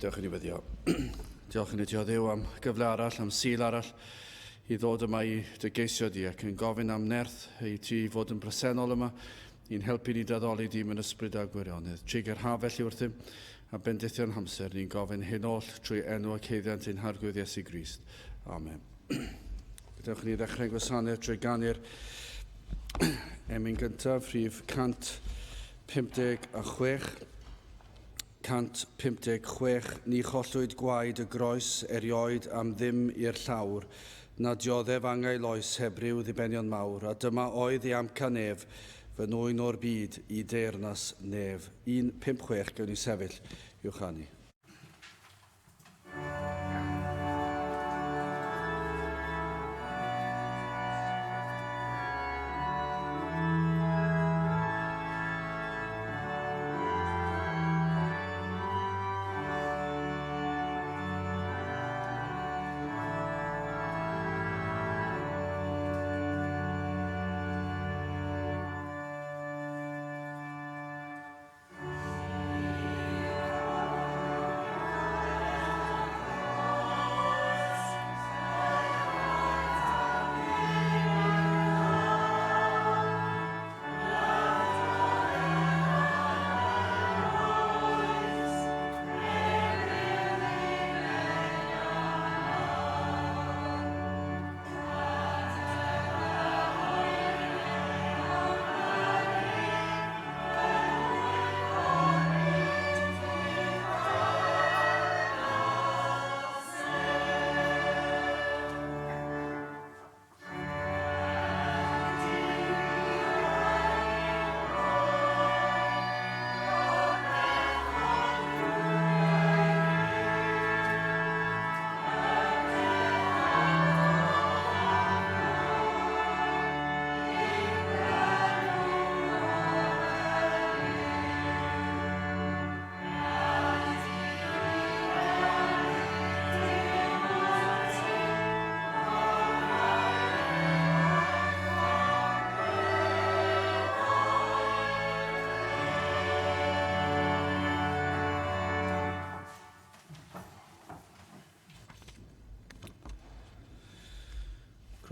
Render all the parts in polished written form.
Dewch i ni weddio. Diolch i ni ti o Dduw am gyfle arall, am sil arall i ddod yma i dy geisio di ac yn gofyn am nerth i ti fod yn bresennol yma i'n helpu ni daddoli di mewn ysbryd a gwirionedd. Trig yr haf felly wrthym a bendithio'n hamser ni'n gofyn hyn oll trwy enw ac haeddiant ein Harglwydd Iesu Grist. Amen. Gadewch i ni ddechrau gwasanaeth trwy ganu'r emyn gyntaf, rhif 156. 156, Ni chollwyd gwaed y groes erioed am ddim i'r llawr, na dioddef angau loes heb ryw ddibenion mawr, a dyma oedd ei amcan ef, fy nwyn o'r byd i deyrnas nef. 156, Gewn ni sefyll i'w chanu.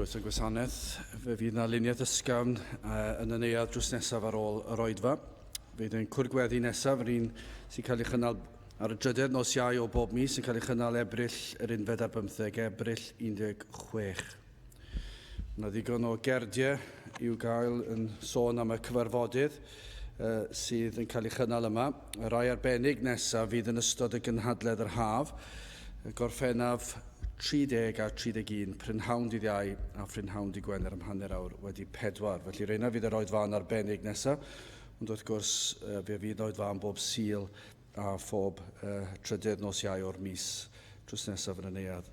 Croeso gwasanaeth. Fe fydd yna luniaeth ysgafn yn y neuadd drws nesaf ar ôl yr oedfa. Fydd ein cwrdd gweddi nesaf, yr un sy'n cael ei chynnal ar y drydedd nos Iau o bob mis, yn cael ei chynnal Ebrill yr unfed ar bymtheg, Ebrill 16. Yna ddigon o gerdiau i'w gael yn sôn am y cyfarfodydd sydd yn cael ei chynnal yma. Y rai arbennig nesaf fydd yn ystod y gynhadledd yr haf, Gorffennaf 30 a 31, prynhawn dydd Iau a phrynhawn dydd Gwener am hanner awr wedi pedwar. Felly reina fydd yr oedfaon arbennig nesaf, ond wrth gwrs fe fydd oedfaon bob Sul a phob trydydd nos Iau o'r mis drws nesaf yn y neuadd.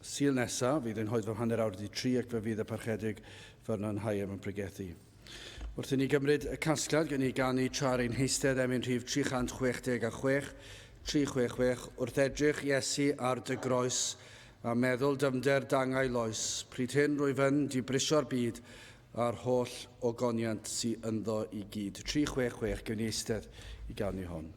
Sul nesaf fydd ein hoedfa hanner awr wedi tri ac fe fydd y Parchedig Vernon Higham yn pregethu. Wrth i ni gymryd y casgliad, gen i ganu tra ar ein heistedd emyn rhif 366, 366, wrth edrych Iesu ar dy groes a meddwl dyfnder dangau loes, pryd hyn rwyf yn di brisio'r byd a'r holl ogoniant sy ynddo i gyd. 366, gewn ni eistedd i ganu hon.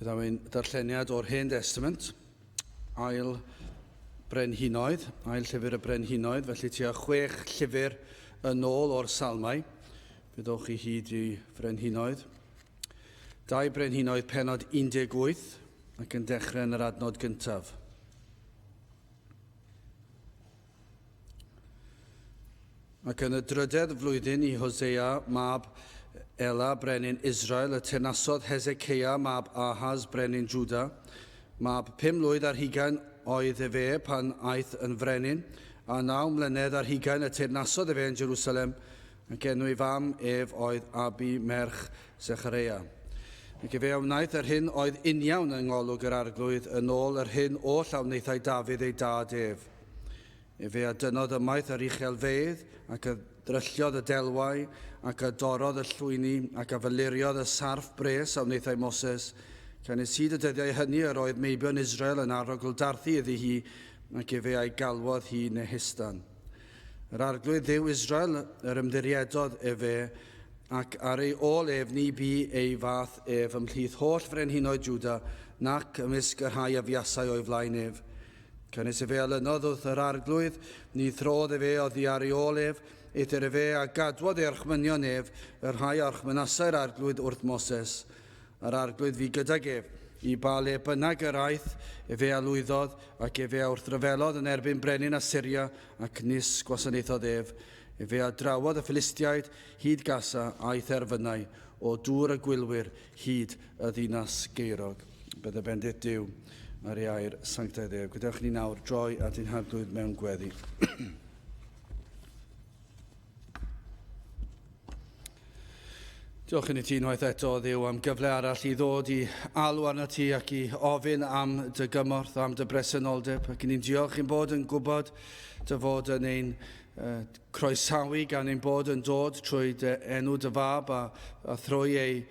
Byddaf ein darlleniad o'r Hen Testament, ail Brenhinoedd, ail llyfr y Brenhinoedd, felly tua chwech llyfr yn ôl o'r Salmau. Fe ddowch chi hyd i Frenhinoedd. Dau Brenhinoedd penod 18 ac yn dechrau yn yr adnod gyntaf. Ac yn y drydedd flwyddyn i Hosea mab Ela brenin Israel, y teyrnasodd Hezekeia mab Ahaz brenin Jwda, mab 25 oedd efe pan aeth yn frenin, a 29 y teyrnasodd efe yn Jerusalem, ac enw ei fam ef oedd Abi merch Zechareia. Ac efe a wnaeth yr hyn oedd uniawn yng ngolwg yr Arglwydd, yn ôl yr hyn oll a wnaethai Dafydd ei dad ef. Efe a dynnodd ymaith yr uchelfeydd, ac a ddrylliodd y delwau, ac a dorrodd y llwyni, ac a feluriodd y sarff bres a wnaethai Moses. Canys hyd y dyddiau hynny yr oedd meibion Israel yn arogldarthu iddi hi, ac efe a'i galwodd hi Nehustan. Yr Arglwydd Dduw Israel yr ymddiriedodd efe, ac ar ei ôl ef ni bu ei fath ef ymhlith holl frenhinoedd Jwda, nac ymysg y rhai a fuasai o'i flaen ef. Canys efe a lynodd wrth yr Arglwydd, ni throdd efe oddi ar ei ôl ef, eithr efe a gadwodd ei orchmynion ef, y rhai a orchmynasai'r Arglwydd wrth Moses. A'r Arglwydd fu gydag ef, i ba le bynnag yr aeth, efe a lwyddodd, ac efe a wrthryfelodd yn erbyn brenin Asyria, ac nis gwasanaethodd ef. Efe a drawodd y Philistiaid hyd Gasa a'i therfynau, o dŵr y gwylwyr hyd y ddinas geirog. Bydde bendith Duw ar ei air sanctaidd ef. Gadewch ni nawr droi at ein Harglwydd mewn gweddi. Diolch i ti unwaith eto, Dduw, am gyfle arall i ddod i alw arno ti ac i ofyn am dy gymorth, am dy bresenoldeb. Ac ni'n diolch i'n bod yn gwybod dy fod yn ein croesawu gan ein bod yn dod trwy dy enw dy fab a, a thrwy ei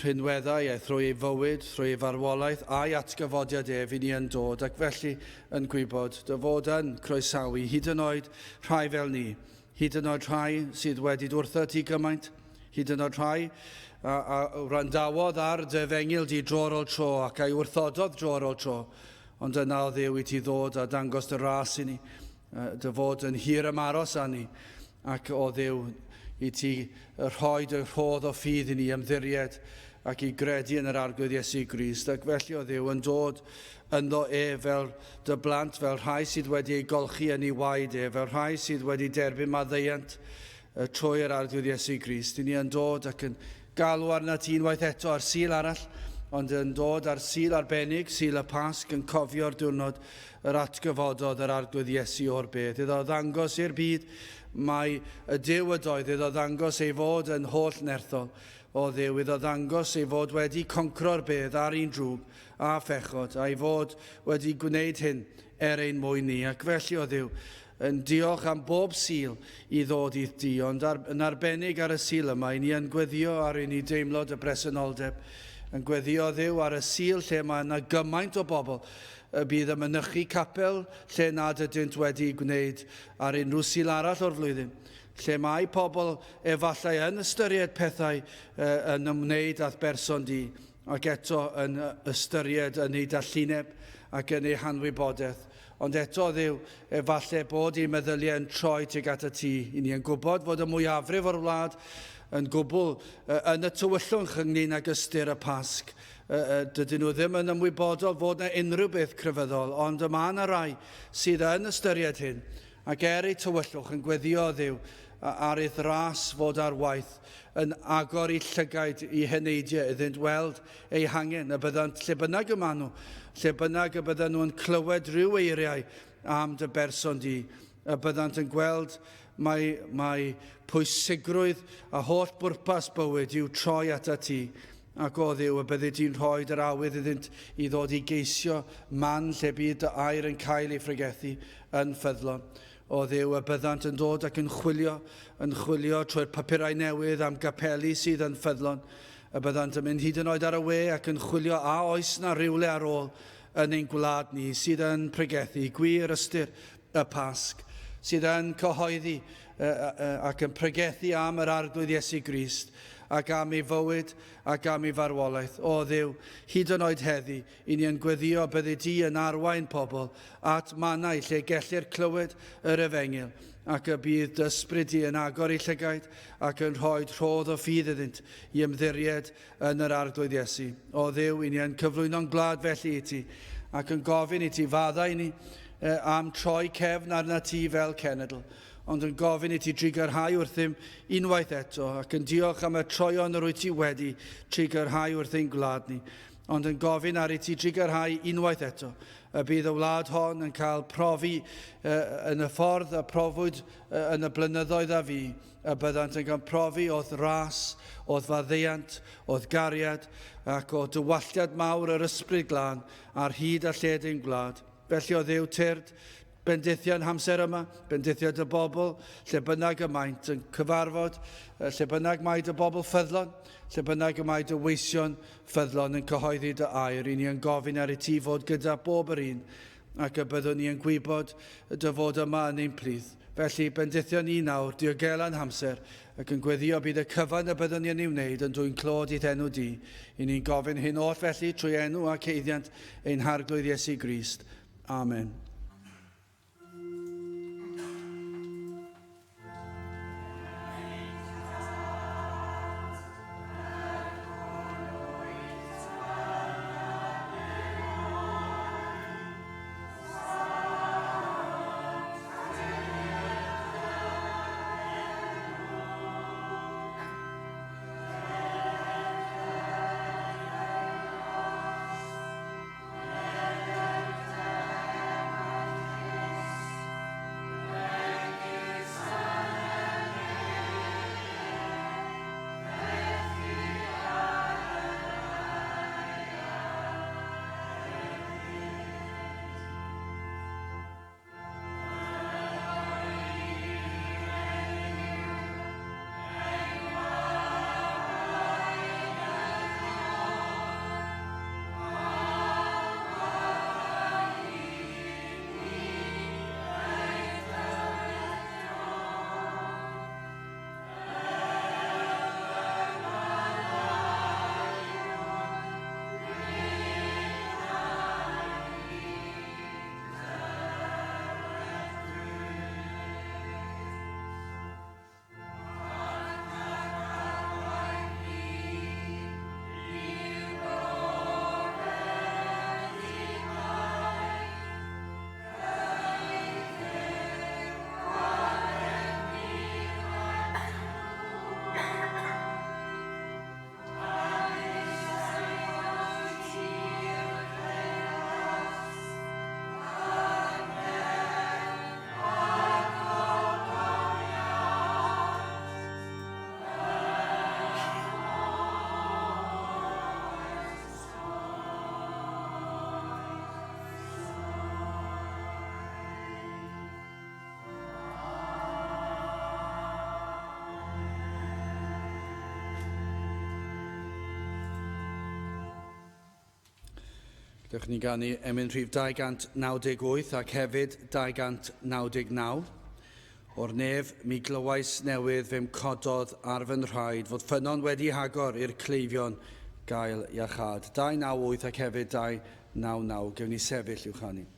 rhinweddau a thrwy ei fywyd, trwy ei farwolaeth a'i atgyfodiad ef i ni yn dod, ac felly yn gwybod dy fod yn croesawu hyd yn oed rhai fel ni, hyd yn oed rhai sydd wedi dwrtho ti gymaint, hyd yn oed rhai a, a wrandawodd ar dy efengyl di dro ar ôl tro ac a'i wrthododd dro ar ôl tro, ond yna o Dduw i ti ddod a dangos dy ras i ni, dy fod yn hir ymaros â ni, ac o Dduw, i ti rhoi dy rhodd o ffydd i ni ymddiried ac i gredu yn yr Arglwydd Iesu Grist, ac felly o Dduw yn dod ynddo ef fel dy blant, fel rhai sydd wedi ei golchi yn ei waed ef, fel rhai sydd wedi derbyn maddeuant trwy yr Arglwydd Iesu Grist. I ni yn dod ac yn galw arnat ti unwaith eto ar Sul arall, ond yn dod ar Sul arbennig, Sul y Pasg, yn cofio'r diwrnod yr atgyfododd yr Arglwydd Iesu o'r bedd, iddo ddangos i'r byd mai y Duw ydoedd, iddo ddangos ei fod yn holl nerthol o Dduw, iddo ddangos ei fod wedi concro'r bedd ar un drwg a phechod, a'i fod wedi gwneud hyn er ein mwyn ni. Ac felly, o Dduw, yn diolch am bob Sul i ddod i'th dŷ, ond ar, yn arbennig ar y Sul yma, i ni yn gweddio ar i ni deimlo dy bresenoldeb, yn gweddio Dduw ar y Sul lle mae yna gymaint o bobl y bydd yn mynychu capel lle nad ydynt wedi gwneud ar unrhyw Sul arall o'r flwyddyn, lle mae pobl efallai yn ystyried pethau yn ymwneud â'th berson di, ac eto yn ystyried yn eu dallineb ac yn eu hanwybodaeth. Ond eto, Dduw, efallai bod eu meddyliau yn troi tuag at y ti. I ni yn gwybod fod y mwyafrif o'r wlad yn gwbl yn y tywyllwch ynglyn ag ystyr y Pasg. Dydyn nhw ddim yn ymwybodol fod yna unrhyw beth crefyddol, ond y mae yna rai sydd yn ystyried hyn, ac er eu tywyllwch yn gweddio Dduw ar eith ras fod ar waith, yn agor eu llygaid i heneidiau iddynt weld eu hangen, y byddant lle bynnag y maen nhw, lle bynnag y byddan nhw yn clywed rhyw eiriau am dy berson di, y byddant yn gweld mai, mai pwysigrwydd a holl bwrpas bywyd yw troi atat ti, ac o Dduw, y byddi di'n rhoi yr awydd iddynt i ddod i geisio man lle bydd dy air yn cael ei phregethu yn ffyddlon. O Dduw, y byddant yn dod ac yn chwilio, yn chwilio trwy'r papurau newydd am gapeli sydd yn ffyddlon. Y byddant yn mynd hyd yn oed ar y we ac yn chwilio a oes na rywle ar ôl yn ein gwlad ni sydd yn pregethu gwir ystyr y Pasg, sydd yn cyhoeddi ac yn pregethu am yr Arglwydd Iesu Grist. ac am ei fywyd ac am ei farwolaeth. O Dduw, hyd yn oed heddi, i ni yn gweddio byddi di yn arwain pobl at mannau lle gellir clywed yr efengyl, ac y bydd dy ysbryd di yn agor eu llygaid ac yn rhoi rhodd o ffydd iddynt i ymddiried yn yr Arglwydd Iesu. O Dduw, i ni yn cyflwyno'n gwlad felly i ti, ac yn gofyn i ti faddau i ni am troi cefn arna ti fel cenedl, ond yn gofyn i ti drugarhau wrthym unwaith eto, ac yn diolch am y troeon yr wyt ti wedi trugarhau wrth ein gwlad ni, ond yn gofyn ar i ti drugarhau unwaith eto, y bydd y wlad hon yn cael profi yn y ffordd y profwyd yn y blynyddoedd a fu, y byddant yn cael profi o'th ras, o'th faddeuant, o'th gariad, ac o dywalltiad mawr yr Ysbryd Glân ar hyd a lled ein gwlad. Felly o Dduw, tyrd, bendithia'n hamser yma, bendithia dy bobl, lle bynnag y maent yn cyfarfod, lle bynnag mae dy bobl ffyddlon, lle bynnag y mae dy weision ffyddlon yn cyhoeddi dy air. I ni yn gofyn ar i ti fod gyda bob yr un, ac y byddwn ni yn gwybod dy fod yma yn ein plith. Felly, bendithio ni nawr, diogela'n hamser, ac yn gweddio bydd y cyfan y byddwn ni yn ei wneud yn dwyn clod i'th enw di. I ni'n gofyn hyn oll felly trwy enw ac haeddiant ein Harglwydd Iesu Grist. Amen. Dewch ni ganu emyn rhif 298 ac hefyd 299. O'r nef mi glywais newydd fe'm cododd ar fy nhraed fod ffynnon wedi hagor i'r cleifion gael iachâd. 298 ac hefyd 299. Gewn ni sefyll i'w chanu.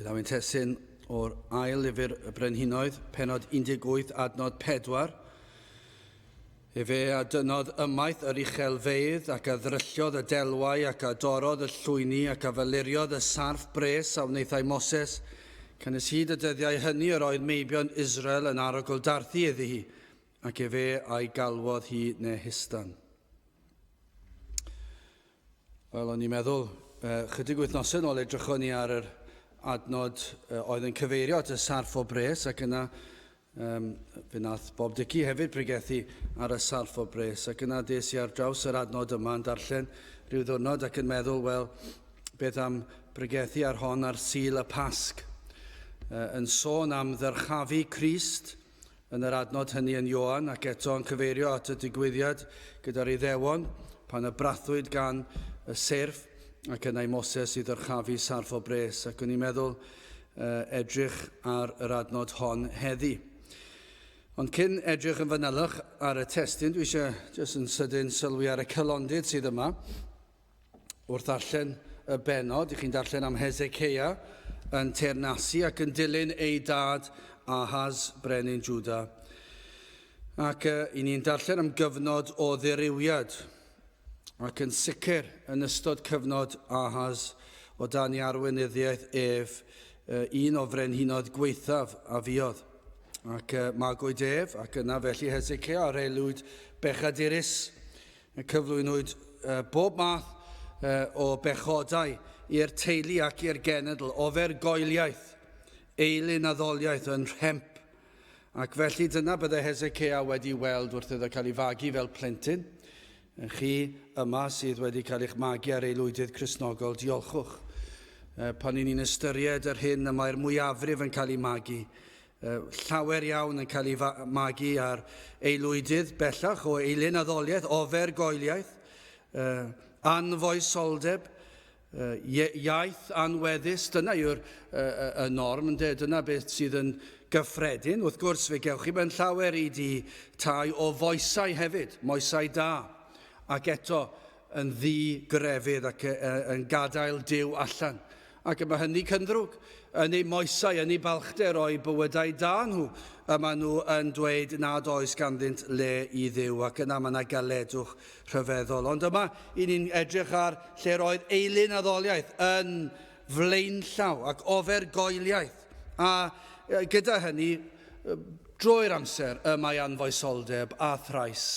Fe ddaw ein testun o'r ail lyfr y Brenhinoedd, penod 18, adnod 4. Efe a dynnodd ymaith yr uchelfeydd, ac a ddrylliodd y delwau, ac a dorrodd y llwyni, ac a feluriodd y sarff bres a wnaethai Moses. Canys hyd y dyddiau hynny yr oedd meibion Israel yn arogl-darthu iddi hi, ac efe a'i galwodd hi Nehustan. Wel, o'n i'n meddwl, chydig wythnosau yn ôl edrychon ni ar yr adnod oedd yn cyfeirio at y sarff o bres, ac yna fe nath Bob Dickey hefyd pregethu ar y sarff o bres, ac yna des i ar draws yr adnod yma yn darllen rhyw ddwrnod ac yn meddwl, wel, beth am pregethu ar hon ar Sul y Pasg? Yn sôn am ddyrchafu Crist, Yn yr adnod hynny yn Ioan, ac eto yn cyfeirio at y digwyddiad gyda'r Iddewon, pan y brathwyd gan y seirff, ac yna i Moses i ddyrchafu sarff o bres, ac o'n i'n meddwl edrych ar yr adnod hon heddi. Ond cyn edrych yn fanylach ar y testun, dwi eisiau jyst yn sydyn sylwi ar y cylondid sydd yma. Wrth ddarllen y bennod, ych chi'n darllen am Hezekiah yn teyrnasu ac yn dilyn ei dad Ahaz, brenin Juda. Ac i ni'n darllen am gyfnod o ddirywiad, ac yn sicr yn ystod cyfnod Ahaz o dan ei arweinyddiaeth ef, un o frenhinoedd gwaethaf a fuodd. Ac magwyd ef, ac yna felly Hezekiah ar aelwyd bechadurus. Cyflwynwyd bob math o bechodau i'r teulu ac i'r genedl, ofergoeliaeth, eilunaddoliaeth yn rhemp. Ac felly dyna bydde Hezekiah wedi weld wrth iddo cael ei fagu fel plentyn. Chi yma sydd wedi cael eich magu ar aelwydydd Cristnogol, diolchwch. Pan y'n ni'n ystyried yr hyn y mae'r mwyafrif yn cael ei magu, Llawer iawn yn cael ei magu ar aelwydydd bellach o eilunaddoliaeth, ofergoeliaeth, anfoesoldeb, iaith anweddus. Dyna yw'r y norm, ynde? Dyna beth sydd yn gyffredin. Wrth gwrs, fe gewch chi mewn llawer i di tai o foesau hefyd, moesau da. Ac eto, yn ddi-grefydd ac yn gadael Duw allan. Ac y mae hynny cynddrwg yn eu moesau, yn eu balchder o'u bywydau da nhw, y maen nhw yn dweud nad oes ganddynt le i Dduw, ac yna mae yna galedwch rhyfeddol. Ond yma, i ni'n edrych ar lle'r oedd eilun addoliaeth yn flaenllaw ac ofergoeliaeth. A gyda hynny, drwy'r amser, y mae anfoesoldeb a thrais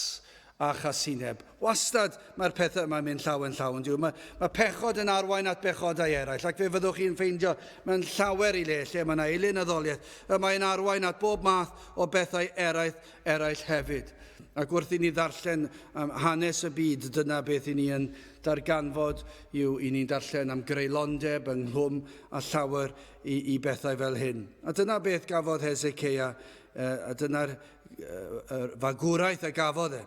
a chasineb. Wastad mae'r pethau yma'n mynd llaw yn llaw yn dyw. Mae, mae pechod yn arwain at bechodau eraill, ac fe fyddwch chi'n ffeindio mewn llawer i le lle mae yna eilunaddoliaeth, y mae'n arwain at bob math o bethau eraill, eraill hefyd. Ac wrth i ni ddarllen am hanes y byd, dyna beth i ni yn darganfod yw i ni'n darllen am greulondeb ynghlwm a llawer i, i bethau fel hyn. A dyna beth gafodd Hezekiah, a dyna'r y fagwraeth a gafodd e.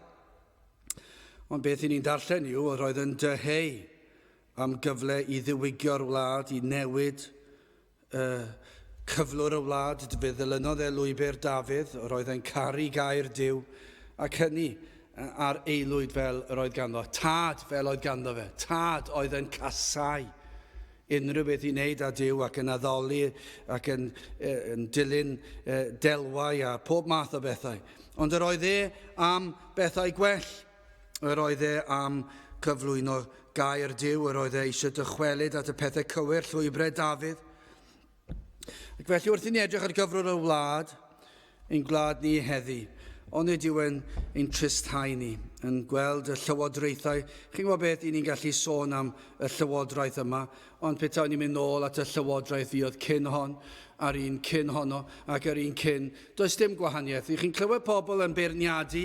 Ond beth i ni'n darllen yw, yr oedd yn dyheu am gyfle i ddiwygio'r wlad, i newid uh, cyflwr y wlad. Fe ddilynodd e lwybr Dafydd, yr oedd e'n caru gair Duw, ac hynny ar aelwyd fel yr oedd ganddo. Tad fel oedd ganddo fe. Tad oedd yn casau unrhyw beth i wneud â Duw ac yn addoli ac yn, yn dilyn delwau a pob math o bethau. Ond yr oedd e am bethau gwell. Yr oedd e am cyflwyno gair Duw, yr oedd e eisiau dychwelyd at y pethau cywir, llwybrau Dafydd. Ac felly wrth i ni edrych ar gyfrwr y wlad, ein gwlad ni heddi, onid yw e'n ein tristhau ni, yn gweld y llywodraethau. Chi'n gwybod beth, i ni'n gallu sôn am y llywodraeth yma, ond petawn ni'n mynd nôl at y llywodraeth fuodd cyn hon, a'r un cyn honno, ac yr un cyn, does dim gwahaniaeth. I chi'n clywed pobl yn beirniadu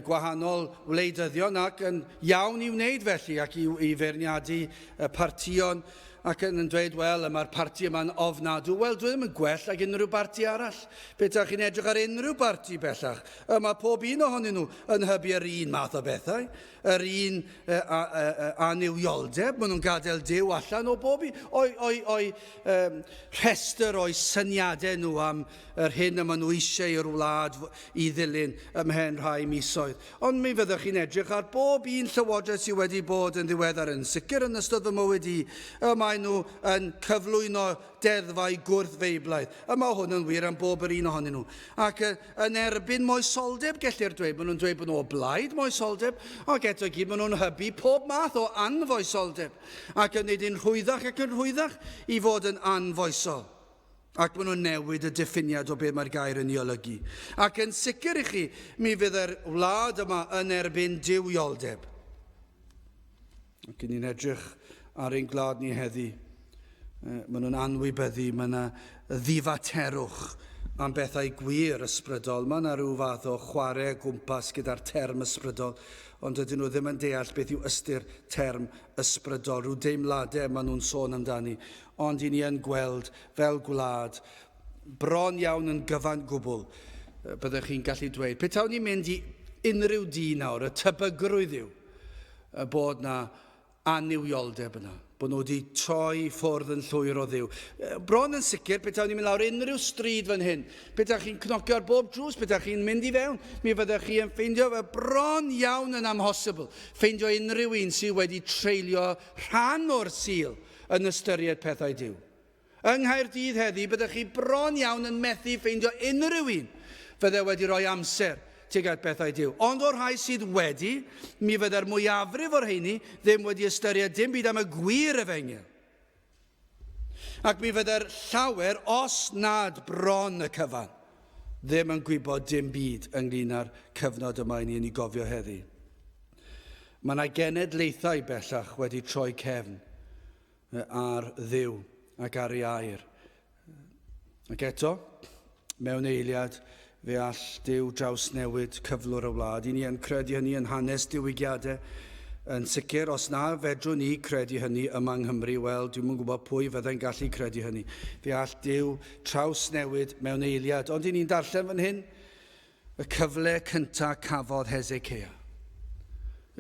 gwahanol wleidyddion ac yn iawn i wneud felly, ac i, i feirniadu y partïon, ac yn dweud, wel, y mae'r parti yma'n ofnadw. Wel, dwi ddim yn gwell ag unrhyw barti arall. Pe chi'n edrych ar unrhyw barti bellach, y mae pob un ohonyn nhw yn hybu yr un math o bethau, yr un annuwioldeb. Maen nhw'n gadael Duw allan o bob un o'i, o'i, o'i um, rhestr o'i syniadau nhw am yr hyn y maen nhw eisiau i'r wlad i ddilyn ymhen rhai misoedd. Ond mi fyddwch chi'n edrych ar bob un llywodraeth sydd wedi bod yn ddiweddar, yn sicr yn ystod fy mywyd i, y mae maen nhw yn cyflwyno deddfau gwrth-feiblaidd. A mae hwn yn wir am bob yr un ohonyn nhw. Ac yn erbyn moesoldeb, gellir dweud. Maen nhw'n dweud bod nhw o blaid moesoldeb, ac eto i gyd maen nhw'n hybu pob math o anfoesoldeb, ac yn gwneud yn rhwyddach ac yn rhwyddach i fod yn anfoesol. Ac maen nhw'n newid y diffiniad o beth mae'r gair yn ei olygu. Ac yn sicr i chi, mi fydd yr wlad yma yn erbyn duwioldeb. Ac ni'n edrych ar ein gwlad ni heddi. Maen nhw'n anwybyddu, mae yna ddifaterwch am bethau gwir ysbrydol. Mae yna rhyw fath o chwarae o gwmpas gyda'r term ysbrydol, ond dydyn nhw ddim yn deall beth yw ystyr term ysbrydol, rhyw deimladau maen nhw'n sôn amdani. Ond i ni yn gweld fel gwlad, bron iawn yn gyfan gwbl, byddech chi'n gallu dweud. Petawn ni'n mynd i unrhyw dŷ nawr, y tebygrwydd yw y bod na annuwioldeb yna, bod nhw wedi troi ffwrdd yn llwyr o Dduw. Bron yn sicr, petawn ni'n mynd lawr unrhyw stryd fan hyn, petawn chi'n cnocio ar bob drws, petawn chi'n mynd i fewn, mi fyddech chi yn ffeindio fe bron iawn yn amhosibl ffeindio unrhyw un sydd wedi treulio rhan o'r Sul yn ystyried pethau Duw. Yng Nghaerdydd heddi, byddech chi bron iawn yn methu ffeindio unrhyw un fydde wedi rhoi amser tuag at bethau Duw. Ond o'r rhai sydd wedi, mi fydde'r mwyafrif o'r rheini ddim wedi ystyried dim byd am y gwir efengyl. Ac mi fydde'r llawer, os nad bron y cyfan, ddim yn gwybod dim byd ynglyn â'r cyfnod yma i ni yn ei gofio heddi. Mae yna genedlaethau bellach wedi troi cefn ar Dduw ac ar ei air. Ac eto, mewn eiliad, fe all Duw drawsnewid cyflwr y wlad. I ni yn credu hynny yn hanes diwygiadau. Yn sicr, os na fedrwn ni credu hynny yma yng Nghymru, wel, dwi'm yn gwybod pwy fyddai'n gallu credu hynny. Fe all Duw trawsnewid mewn eiliad. Ond i ni'n darllen fan hyn, y cyfle cyntaf cafodd Hezekiah.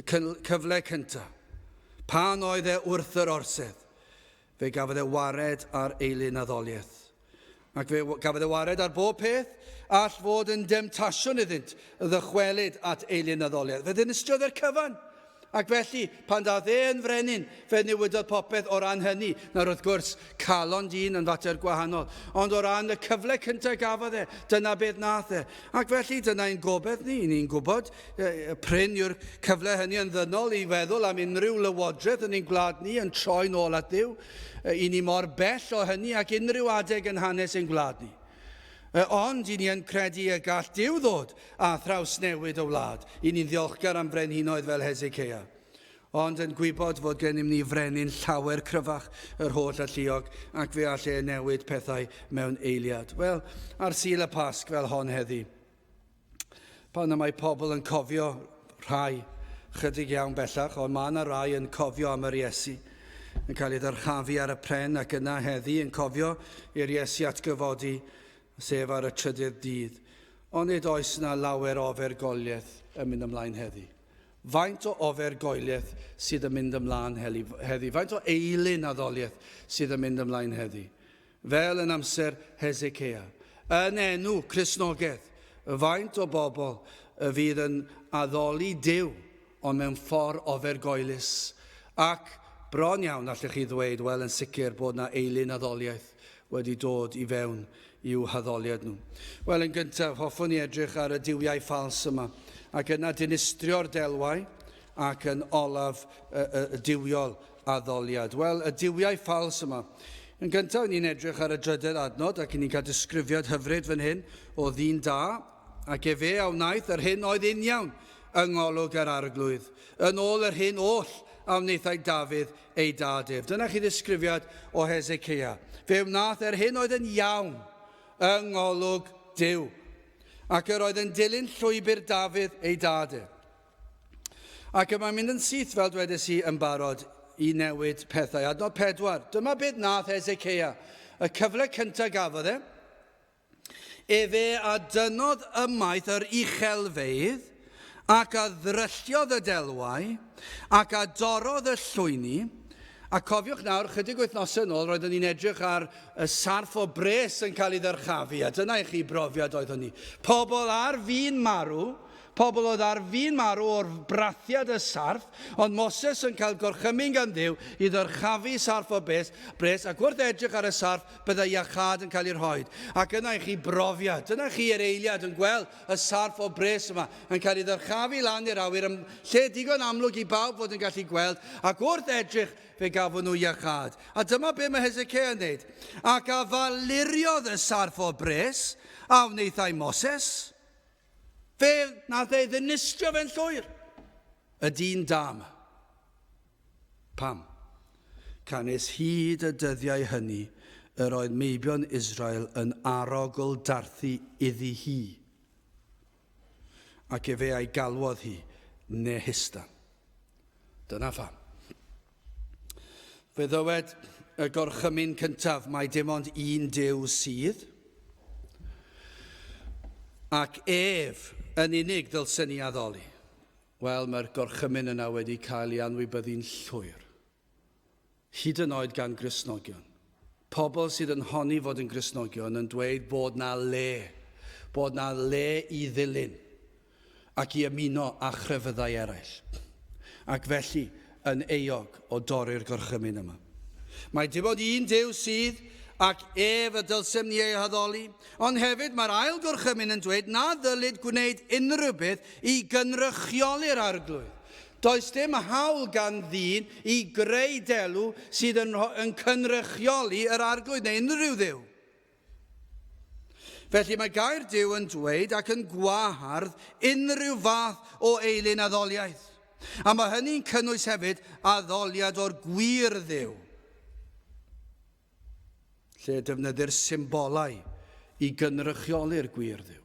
Y cyfle cyntaf. Pan oedd e wrth yr orsedd, fe gafodd e wared ar eilun addoliaeth. Ac fe gafodd e wared ar bob peth all fod yn demtasiwn iddynt ddychwelyd at eilun addoliaeth. Fe ddinistriodd e'r cyfan. Ac felly, pan ddaeth e yn frenin, fe newidodd popeth o ran hynny. Nawr, wrth gwrs, calon dyn yn fater gwahanol. Ond o ran y cyfle cyntaf gafodd e, dyna beth nath e. Ac felly, dyna ein gobeith ni. Ni'n gwybod, prin yw'r cyfle hynny yn ddynol i feddwl am unrhyw lywodraeth yn ein gwlad ni yn troi'n ôl at Dduw. I ni mor bell o hynny ac unrhyw adeg yn hanes ein gwlad ni. Ond i ni yn credu y gall Duw ddod a thrawsnewid y wlad. I ni'n ddiolchgar am frenhinoedd fel Hezekiah, ond yn gwybod fod gennym ni frenin llawer cryfach, yr holl alluog, ac fe all e newid pethau mewn eiliad. Wel, ar Sul y Pasg fel hon heddi, pan y mae pobl yn cofio rhai, chydig iawn bellach, ond mae yna rai yn cofio am yr Iesu, yn cael ei ddyrchafu ar y pren ac yna heddi yn cofio i'r Iesu atgyfodi, sef ar y trydydd dydd. Ond nid oes yna lawer o ofergoeliaeth yn mynd ymlaen heddi. Faint o ofergoeliaeth sydd yn mynd ymlaen heddi? Faint o eilun addoliaeth sydd yn mynd ymlaen heddi? Fel yn amser Hezekiah, yn enw Cristnogaeth, faint o bobl y fydd yn addoli Duw ond mewn ffordd ofergoelus? Ac bron iawn allech chi ddweud, wel yn sicr bod 'na eilun addoliaeth wedi dod i fewn i'w haddoliad nhw. Wel, yn gyntaf, hoffwn i edrych ar y duwiau ffals yma, ac yna dinistrio'r delwau, ac yn olaf y, y, y duwiol addoliad. Wel, y duwiau ffals yma. Yn gyntaf, ni'n edrych ar y drydedd adnod ac ni'n cael disgrifiad hyfryd fan hyn o ddyn da, ac efe a wnaeth yr hyn oedd uniawn yng ngolwg yr arglwydd, yn ôl yr hyn oll a wnaethai Dafydd ei dad ef. Dyna chi ddisgrifiad o Hezekiah. Fe wnaeth yr hyn oedd yn iawn yng ngolwg Duw, ac yr oedd yn dilyn llwybr Dafydd ei dad ef. Ac y mae'n mynd yn syth, fel dwedes i yn barod, i newid pethau. Adnod 4. Dyma beth nath Hezekiah. Y cyfle cyntaf gafodd e, efe a dynnodd ymaith yr uchelfeydd, ac a ddrylliodd y delwau, ac a dorrodd y llwyni. A cofiwch nawr, chydig wythnosau yn ôl, roeddwn ni'n edrych ar y sarff o bres yn cael ei ddyrchafu, a dyna i chi brofiad oedd hynny. Pobl ar fin marw, Pobl oedd ar fin marw o'r brathiad y sarff, ond Moses yn cael gorchymyn gan Dduw i ddyrchafu sarff o bres, bres, ac wrth edrych ar y sarff, byddai iachâd yn cael ei rhoi. Ac yna i chi brofiad, dyna chi yr eiliad yn gweld y sarff o bres yma yn cael ei ddyrchafu lan i'r awyr yn lle digon amlwg i bawb fod yn gallu gweld, ac wrth edrych fe gafon nhw iachâd. A dyma be mae Hezekiah yn dweud. Ac a faluriodd y sarff o bres a wnaethai Moses. Fe nath ei ddinistrio fe'n llwyr. Y dyn da yma. Pam? Canys hyd y dyddiau hynny yr oedd meibion Israel yn arogl darthu iddi hi. Ac efe a'i galwodd hi Nehustan. Dyna pham. Fe ddywed y gorchymyn cyntaf mai dim ond un Duw sydd, ac ef yn unig ddylsen ni addoli. Wel, mae'r gorchymyn yna wedi cael ei anwybyddu'n llwyr. Hyd yn oed gan Gristnogion. Pobl sydd yn honni fod yn Gristnogion yn dweud bod 'na le, bod 'na le i ddilyn ac i ymuno â chrefyddau eraill, ac felly yn euog o dorri'r gorchymyn yma. Mae dim ond un Duw sydd, ac ef y dylsem ni ei haddoli, ond hefyd mae'r ail gorchymyn yn dweud na ddylid gwneud unrhyw beth i gynrychioli'r Arglwydd. Does dim hawl gan ddyn i greu delw sydd yn, yn cynrychioli yr Arglwydd neu unrhyw dduw. Felly mae gair Duw yn dweud ac yn gwahardd unrhyw fath o eilun addoliaeth. A mae hynny'n cynnwys hefyd addoliad o'r gwir Dduw, lle defnyddir symbolau i gynrychioli'r gwir Dduw.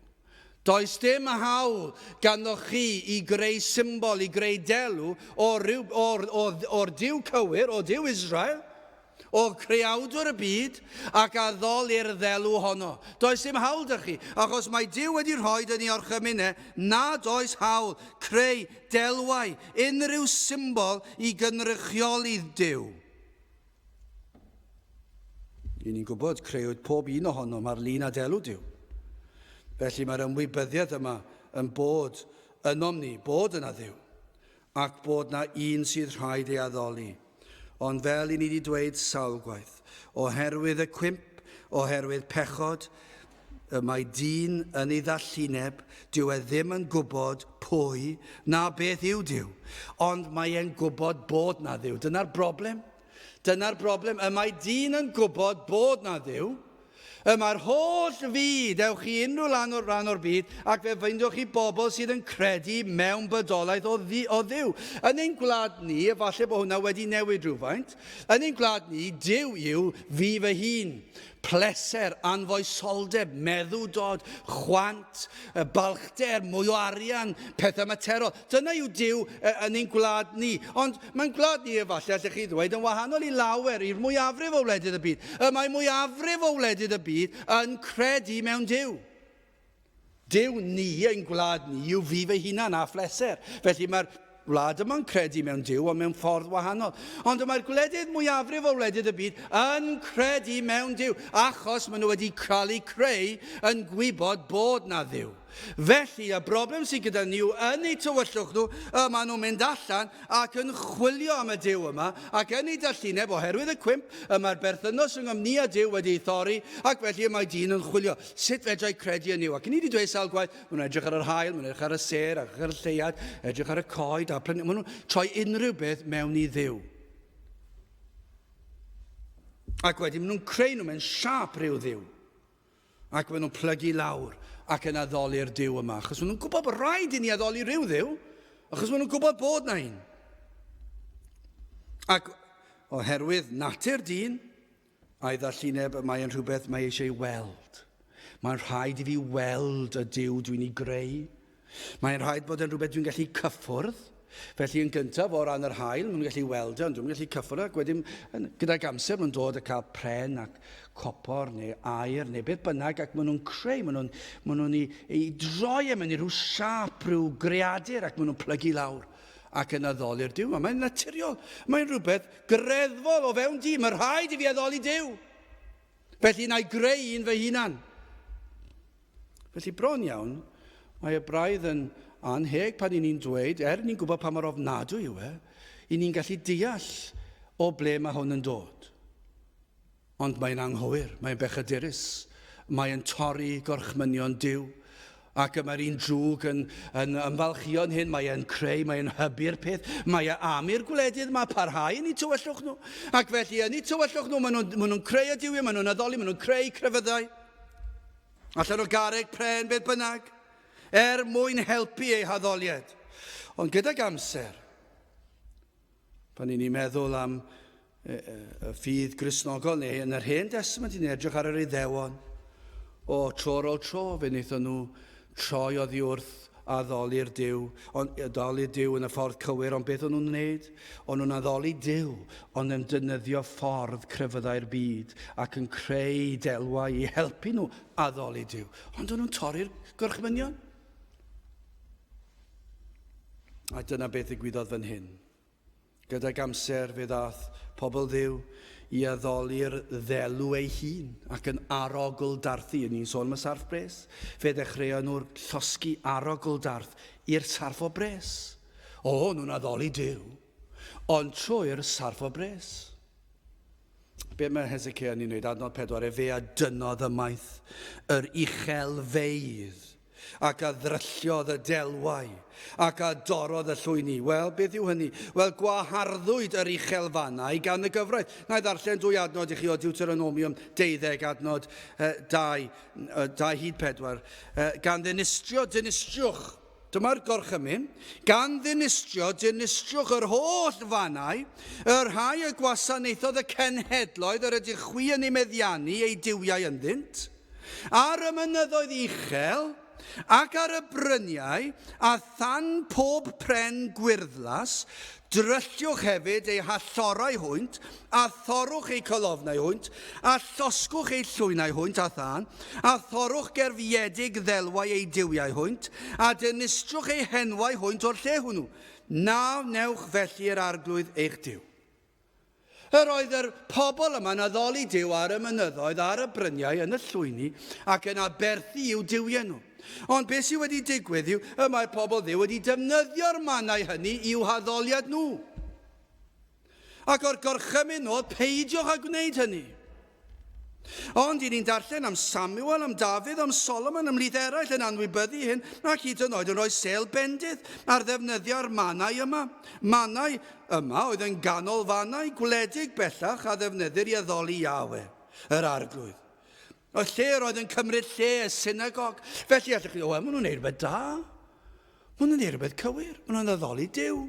Does dim hawl ganddoch chi i greu symbol, i greu delw o ryw, o'r, or, or Duw cywir, o Duw Israel, o creawdwr y byd, ac addoli'r ddelw honno. Does dim hawl 'da chi, achos mae Duw wedi rhoi yn ei orchymyn e nad oes hawl creu delwau, unrhyw symbol i gynrychioli Duw. Ry'n ni'n gwybod, creuwyd pob un ohonom ar lun a delw Duw. Felly mae'r ymwybyddiaeth yma yn bod ynom ni, bod yna Dduw, ac bod na un sydd rhaid ei addoli. Ond fel i ni wedi dweud sawl gwaith, oherwydd y cwymp, oherwydd pechod, y mae dyn yn ei ddallineb, dyw e ddim yn gwybod pwy na beth yw Duw, ond mae e'n gwybod bod na Dduw. Dyna'r broblem. Dyna'r broblem. Y mae dyn yn gwybod bod na Dduw. Y mae'r holl fyd, ewch i unrhyw lan o'r rhan o'r byd, ac fe feindiwch chi bobl sydd yn credu mewn bodolaeth o, ddi, o Dduw. Yn ein gwlad ni, efallai bod hwnna wedi newid rhywfaint, yn ein gwlad ni, Duw yw fi fy hun. Pleser, anfoesoldeb, meddwdod, chwant, balchder, mwy o arian, pethau materol. Dyna yw Duw yn ein gwlad ni. Ond mae'n gwlad ni, efallai, allech chi ddweud, yn wahanol i lawer, i'r mwyafrif o wledydd y byd. Y mae mwyafrif o wledydd y byd yn credu mewn Duw. Duw ni, ein gwlad ni, yw fi fy hunan a phleser. Felly mae'r wlad yma'n credu mewn Duw, ond mewn ffordd wahanol. Ond y mae'r gwledydd mwyafrif o wledydd y byd yn credu mewn Duw, achos maen nhw wedi cael eu creu yn gwybod bod na Dduw. Felly, y broblem sydd gyda ni yw yn eu tywyllwch nhw, y maen nhw'n mynd allan ac yn chwilio am y Duw yma, ac yn ei dallineb, oherwydd y cwymp, y mae'r berthynas rhyngom ni a Duw wedi ei thorri, ac felly y mae dyn yn chwilio. Sut fedra i credu yn Nuw? Ac ni wedi dweud sawl gwaith, maen nhw'n edrych ar yr haul, maen nhw'n edrych ar y sêr, edrych ar y lleuad, edrych ar y coed, a plen... maen nhw'n troi unrhyw beth mewn i Dduw. Ac wedyn maen nhw'n creu nhw mewn siâp rhyw Dduw. Ac maen nhw'n plygu lawr ac yn addoli'r Duw yma. Achos maen nhw'n gwybod bod rhaid i ni addoli rhyw Dduw. Achos maen nhw'n gwybod bod na un. Ac oherwydd natur dyn a'i ddallineb, mae yn rhywbeth mae eisiau ei weld. Mae'n rhaid i fi weld y Duw dwi'n ei greu. Mae'n rhaid bod yn rhywbeth dwi'n gallu cyffwrdd. Felly yn gyntaf, o ran yr haul, maen nhw'n gallu weld e, ond dwi'n gallu cyffwrdd ac wedyn gydag amser maen nhw'n dod a cael pren ac copor neu aur neu beth bynnag ac maen nhw'n creu, maen nhw'n maen nhw'n ei, ei droi e mewn i rhyw siâp, rhyw greadur ac maen nhw'n plygu lawr ac yn addoli'r Duw. Mae'n naturiol, mae'n rhywbeth greddfol o fewn di, mae rhaid i fi addoli Duw. Felly na i greu un fy hunan. Felly bron iawn, Mae y braidd yn anheg pan i ni'n dweud, er ni'n gwybod pa mor ofnadwy yw e, i ni'n gallu deall o ble mae hwn yn dod. Ond mae'n anghywir, mae'n bechadurus, mae'n torri gorchmynion Duw, ac y mae'r un drwg yn, yn ymfalchïo'n hyn, mae e'n creu, mae e'n hybu'r peth, mae e am i'r gwledydd mae parhau yn eu tywyllwch nhw. Ac felly yn eu tywyllwch nhw, maen nhw'n maen nhw creu y duwiau, maen nhw'n addoli, maen nhw'n creu crefyddau. Allan o garreg, pren, beth bynnag, er mwyn helpu eu haddoliad. Ond gydag amser, pan i ni'n meddwl am y, y ffydd Gristnogol neu yn yr Hen Testament, ni'n edrych ar yr Iddewon. O, tro ar ôl tro, fe wnaethon nhw troi oddi wrth addoli'r Duw, ond addoli Duw yn y ffordd cywir, ond beth o'n nhw'n wneud? O'n nhw'n addoli Duw, ond yn defnyddio ffordd crefyddau'r byd ac yn creu delwau i helpu nhw addoli Duw. Ond o'n nhw'n torri'r gorchmynion. A dyna beth ddigwyddodd fan hyn. Gydag amser fe ddaeth pobl Dduw i addoli'r ddelw ei hun ac yn arogl darthu, yn ni'n sôn am y sarff bres, fe ddechreuon nhw'r llosgi arogl darth i'r sarff o bres. O, nhw'n addoli Duw, ond trwy'r sarff o bres. Be mae Hezekiah yn ei wneud? Adnod 4, efe a dynnodd ymaith yr uchelfeydd ac a ddrylliodd y delwau, ac a dorrodd y llwyni. Wel, beth yw hynny? Wel, gwaharddwyd yr uchelfannau gan y gyfraith. Na i ddarllen dwy adnod i chi o Deuteronomium 12, adnod 2, 2 hyd 4. Gan ddinistrio, dinistriwch. Dyma'r gorchymyn. Gan ddinistrio, dinistriwch yr holl fannau, y rhai y gwasanaethodd y cenhedloedd yr ydych chwi yn eu meddiannu eu duwiau ynddynt. Ar y mynyddoedd uchel, ac ar y bryniau, a than pob pren gwyrddlas, drylliwch hefyd eu hallorau hwynt, a thorrwch eu colofnau hwynt, a llosgwch eu llwynau hwynt â thân, a thorrwch gerfiedig ddelwau eu duwiau hwynt, a dinistrwch eu henwau hwynt o'r lle hwnnw. Na wnewch felly i'r Arglwydd eich Duw. Yr oedd yr pobl yma'n addoli Duw ar y mynyddoedd, ar y bryniau, yn y llwyni, ac yn aberthu i'w duwiau nhw. Ond beth sydd wedi digwydd yw y mae'r pobl Dduw wedi defnyddio'r mannau hynny i'w haddoliad nhw. Ac o'r gorchymyn oedd peidiwch â gwneud hynny. Ond i ni'n darllen am Samuel, am Dafydd, am Solomon, ymhlith eraill yn anwybyddu hyn, ac hyd yn oed yn rhoi sêl bendith ar ddefnyddio'r mannau yma. Mannau yma oedd yn ganolfannau gwledig bellach a ddefnyddir i addoli Yahweh, yr Arglwydd. Y lle yr oedd yn cymryd lle y synagog. Felly allwch chi, o, maen nhw'n neud rhywbeth da. Maen nhw'n neud rhywbeth cywir. Maen nhw'n addoli Duw.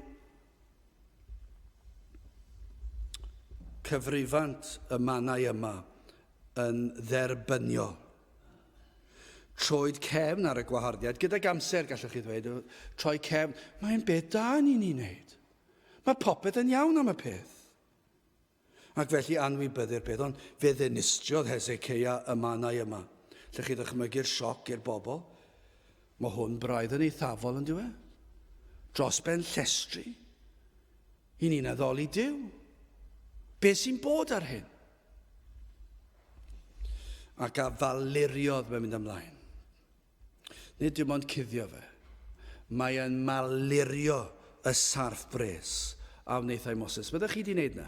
Cyfrifant y mannau yma yn dderbyniol. Troed cefn ar y gwaharddiad, gydag amser gallwch chi ddweud, troi cefn, mae'n beth da ni'n ei wneud. Mae popeth yn iawn am y peth. Ac felly anwybyddu'r peth, ond fe ddinistriodd Hezekiah y mannau yma. Lle chi ddychmygu'r sioc i'r bobl? Mae hwn braidd yn eithafol yn dyw e? Dros ben llestri. I ni'n addoli Duw. Be sy'n bod ar hyn? Ac a faluriodd mae'n mynd ymlaen. Nid dim ond cuddio fe. Mae e'n malurio y sarff bres a wnaethai Moses. Fyddech chi wedi wneud na?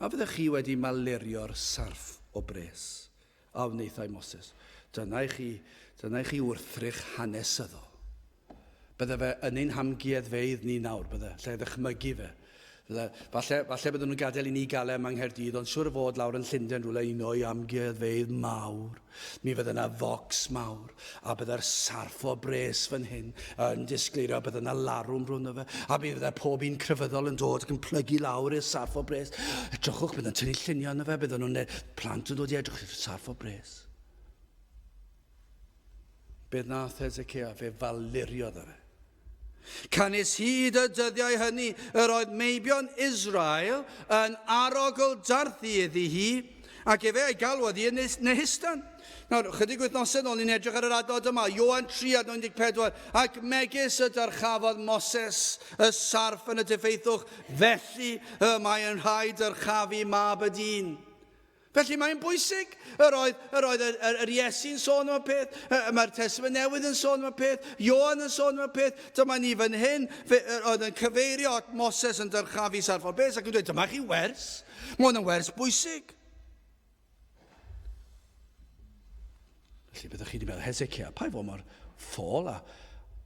A fyddech chi wedi malurio'r sarff o bres a wnaethai Moses? Dyna i chi, dyna i chi wrthrych hanesyddol. Bydde fe yn ein hamgueddfeydd ni nawr, bydde, lle ddychmygu fe. Falle, falle bydden nhw'n gadael i ni gael e yma yng Nghaerdydd, ond siŵr o fod lawr yn Llundain rhywle un o'i amgueddfeydd mawr. Mi fydde yna focs mawr, a bydde'r sarff o bres fan hyn yn disgleirio, bydde yna larwm rhwng fe, a mi fydde pob un crefyddol yn dod ac yn plygu lawr i'r sarff o bres. Edrychwch, bydden nhw'n tynnu lluniau yna fe, bydden nhw'n plant yn dod i edrych i'r sarff o bres. Beth nath Hezekiah? Fe faluriodd e. Canys hyd y dyddiau hynny yr oedd meibion Israel yn arogl darthu iddi hi, ac efe a'i galwodd hi yn Nehistan. Nawr, chydig wythnosau nôl, ni'n edrych ar yr adnod yma, Ioan 3 adnod 14, ac megis y dyrchafodd Moses y sarff yn y diffeithwch, felly y mae yn rhaid dyrchafu mab y dyn. Felly mae'n bwysig. Yr oedd, yr oedd yr, yr, yr Iesu'n sôn am y peth, mae'r Testament Newydd yn sôn am y peth, Ioan yn sôn am y peth, dyma ni fan hyn, fe, yr oedd yn cyfeirio at Moses yn dyrchafu sarff o'r bes ac yn dweud, dyma chi wers, mae hwn yn wers bwysig. Felly byddwch chi wedi meddwl, Hezekiah, pa i fod mor ffôl a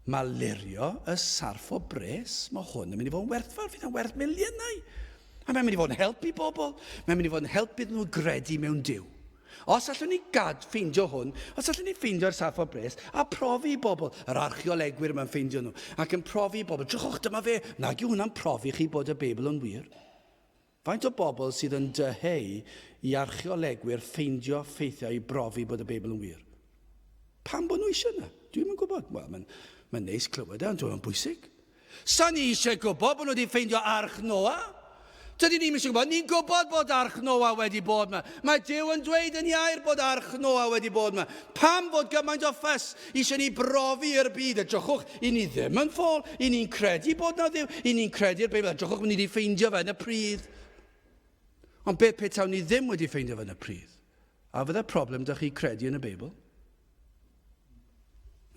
malurio y sarff o bres? Mae hwn yn mynd i fod yn werthfawr, fydd yn werth miliynau. A mae'n mynd i fod yn helpu bobl, mae'n mynd i fod yn helpu nhw gredu mewn Duw. Os allwn ni gad ffeindio hwn, os allwn ni ffeindio'r sarff o bres a profi i bobl, yr archeolegwyr yma'n ffeindio nhw, ac yn profi i bobl, drychwch, dyma fe, nag yw hwnna'n profi chi bod y Beibl yn wir. Faint o bobl sydd yn dyheu i archeolegwyr ffeindio ffeithiau i brofi bod y Beibl yn wir? Pam bod nhw eisiau yna? Dwi'm yn gwybod. Wel, mae'n mae neis clywed e, ond dwi'n bwysig. Sa ni eisiau gwybod bod nhw wedi ffeindio arch Noa? Dydy ni'n eisiau gwybod. Ni'n gwybod bod arch Noa wedi bod yma. Mae Duw yn dweud yn iair bod arch Noa wedi bod yma. Pam fod gymaint o ffys eisiau ni brofi i'r byd? Edrychwch, i ni ddim yn ffôl. I ni'n credu bod na Dduw. I ni'n credu'r Beibl. Edrychwch, ni wedi ffeindio fe yn y pridd. Ond beth petawn ni ddim wedi ffeindio fe yn y pridd? A fydde problem 'da chi credu yn y Beibl?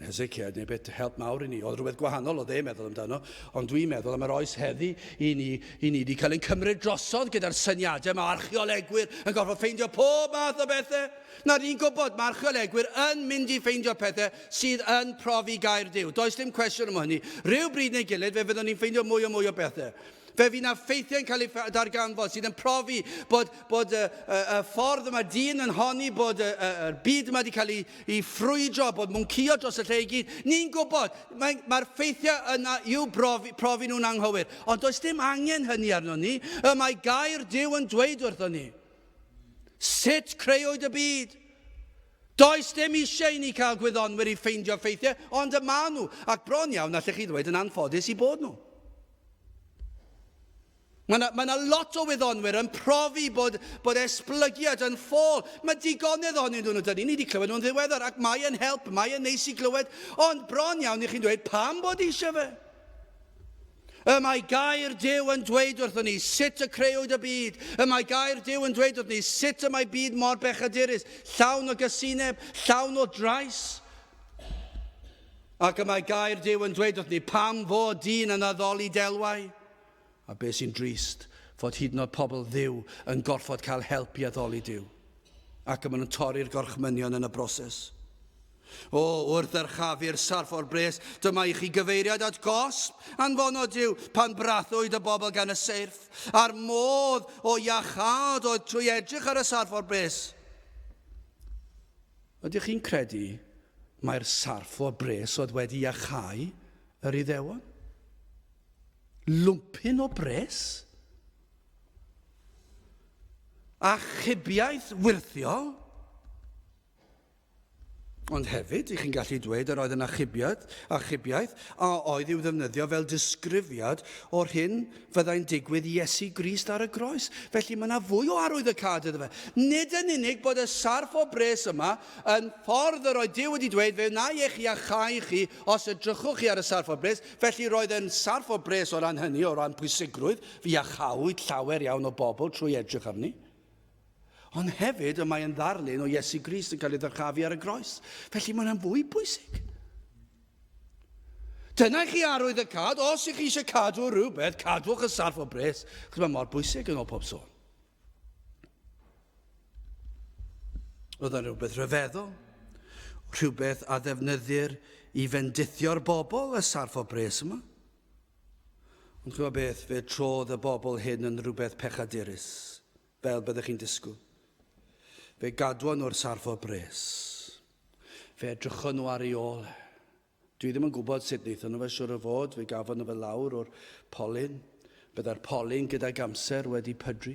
Hezekiah neu beth help mawr i ni. Oedd rhywbeth gwahanol oedd e'n meddwl amdano, ond dwi'n meddwl am yr oes heddi i ni, i ni wedi cael ein cymryd drosodd gyda'r syniadau. Mae archeolegwyr yn gorfod ffeindio pob math o bethau. Na, ni'n gwybod, mae archeolegwyr yn mynd i ffeindio pethau sydd yn profi gair Duw. Does dim cwestiwn am hynny. Rhyw bryd neu gilydd, fe fyddwn ni'n ffeindio mwy o mwy o bethau. Fe fydd 'na ffeithiau'n cael eu darganfod sydd yn profi bod, bod y, y, y ffordd yma dyn yn honni bod y, y, y byd yma wedi cael ei, ei ffrwydro, bod mwncïo dros y lle i gyd. Ni'n gwybod, mae'r mae ffeithiau yna i'w brofi, profi nhw'n anghywir. Ond does dim angen hynny arno ni. Y mae gair Duw yn dweud wrthon ni. Sut creuwyd y byd? Does dim eisiau i ni cael gwyddonwyr i ffeindio ffeithiau, ond y maen nhw, ac bron iawn allech chi ddweud yn anffodus i bod nhw. Mae yna, mae yna lot o wyddonwyr yn profi bod, bod esblygiad yn ffôl. Mae digonedd ohonyn nhw, dyn ni. Ni wedi clywed nhw'n ddiweddar, ac mae yn help, mae yn neis i glywed, ond bron iawn i chi'n dweud pam bod eisiau fe. Y mae gair Duw yn dweud wrthon ni sut y creuwyd y byd. Y mae gair Duw yn dweud wrthon ni sut y mae byd mor bechadurus, llawn o gysineb, llawn o drais. Ac y mae gair Duw yn dweud wrth ni pam fod dyn yn addoli delwau. A beth sy'n drist, fod hyd yn oed pobl Dduw yn gorfod cael help i addoli Duw. Ac y maen nhw'n torri'r gorchmynion yn y broses. O, wrth ddyrchafu'r sarff o'r bres, dyma i chi gyfeiriad at gosb anfonodd Duw pan brathwyd y bobl gan y seirff, a'r modd o iachâd oedd trwy edrych ar y sarff o'r bres. Ydych chi'n credu mai'r sarff o bres oedd wedi iachau yr Iddewon? Lwmpyn o bres? Achubiaeth wyrthiol? Ond hefyd, i chi'n gallu dweud yr oedd yn achubiad, achubiaeth a oedd i'w ddefnyddio fel disgrifiad o'r hyn fyddai'n digwydd i Iesu Grist ar y groes. Felly mae yna fwy o arwyddocâd iddo fe. Nid yn unig bod y sarff o bres yma yn ffordd yr oedd Duw wedi dweud, fe wna i eich iachau chi os edrychwch chi ar y sarff o bres. Felly roedd yn sarff o bres o ran hynny, o ran pwysigrwydd, fe iachawyd llawer iawn o bobl trwy edrych arni. Ond hefyd, y mae yn ddarlun o Iesu Grist yn cael ei ddyrchafu ar y groes. Felly mae hwnna'n fwy pwysig. Dyna chi arwydd y cad. Os ych chi eisiau cadw rhywbeth, cadwch y sarff o bres, chos mae mor bwysig yn ôl pob sôn. Oedd yn rhywbeth rhyfeddol, rhywbeth a ddefnyddir i fendithio'r bobl, y sarff o bres yma. Ond chymod beth, fe trodd y bobl hyn yn rhywbeth pechadurus, fel byddech chi'n disgwyl. Fe gadwon nhw'r sarff o bres. Fe edrychon nhw ar ei ôl. E. Dwi ddim yn gwybod sut wnaethon nhw fe, siwr o fod, fe gafon nhw fe lawr o'r polyn. Byddai'r polyn gydag amser wedi pydru.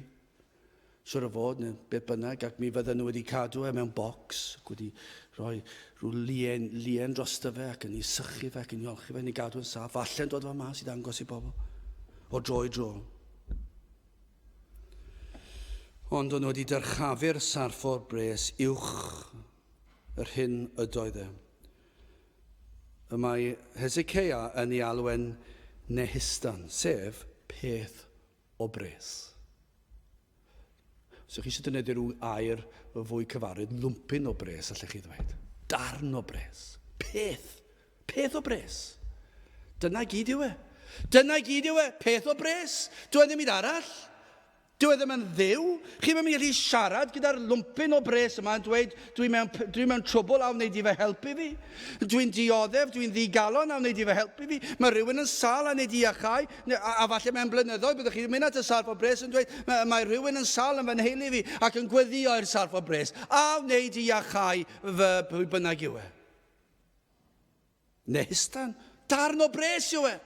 Siwr o fod, neu beth bynnag, ac mi fydden nhw wedi cadw e mewn bocs, ac wedi rhoi rhyw lien, lien drosto fe, ac yn ei sychu fe, ac yn ei olchi fe, yn ei gadw yn saff. Falle'n dod fe mas i ddangos i bobl, o dro i dro. Ond o'n nhw wedi dyrchafu'r sarff o'r bres uwch yr hyn ydoedd e. Y mae Hezekiah yn ei alw e'n Nehistan, sef peth o bres. Os ydych chi eisiau defnyddio rhyw air fwy cyfarwydd, lwmpyn o bres, allech chi ddweud. Darn o bres. Peth. Peth o bres. Dyna gyd yw e. Dyna gyd yw e. Peth o bres. Dyw e ddim byd arall. Dyw e ddim yn dduw. Chi ddim yn mynd i allu siarad gyda'r lwmpyn o bres yma yn dweud, dwi mewn, dwi mewn trwbl a wneud i fy helpu fi. Dwi'n dioddef, dwi'n ddigalon a wneud i fy helpu fi. Mae rhywun yn sal a wneud i iachau, a, a falle mewn blynyddoedd byddwch chi'n mynd at y sarff o bres yn dweud, mae, mae rhywun yn sal yn fy nheulu fi ac yn gweddio i'r sarff o bres, a wneud i iachau fy pwy bynnag yw e. Nehustan, darn o bres yw e!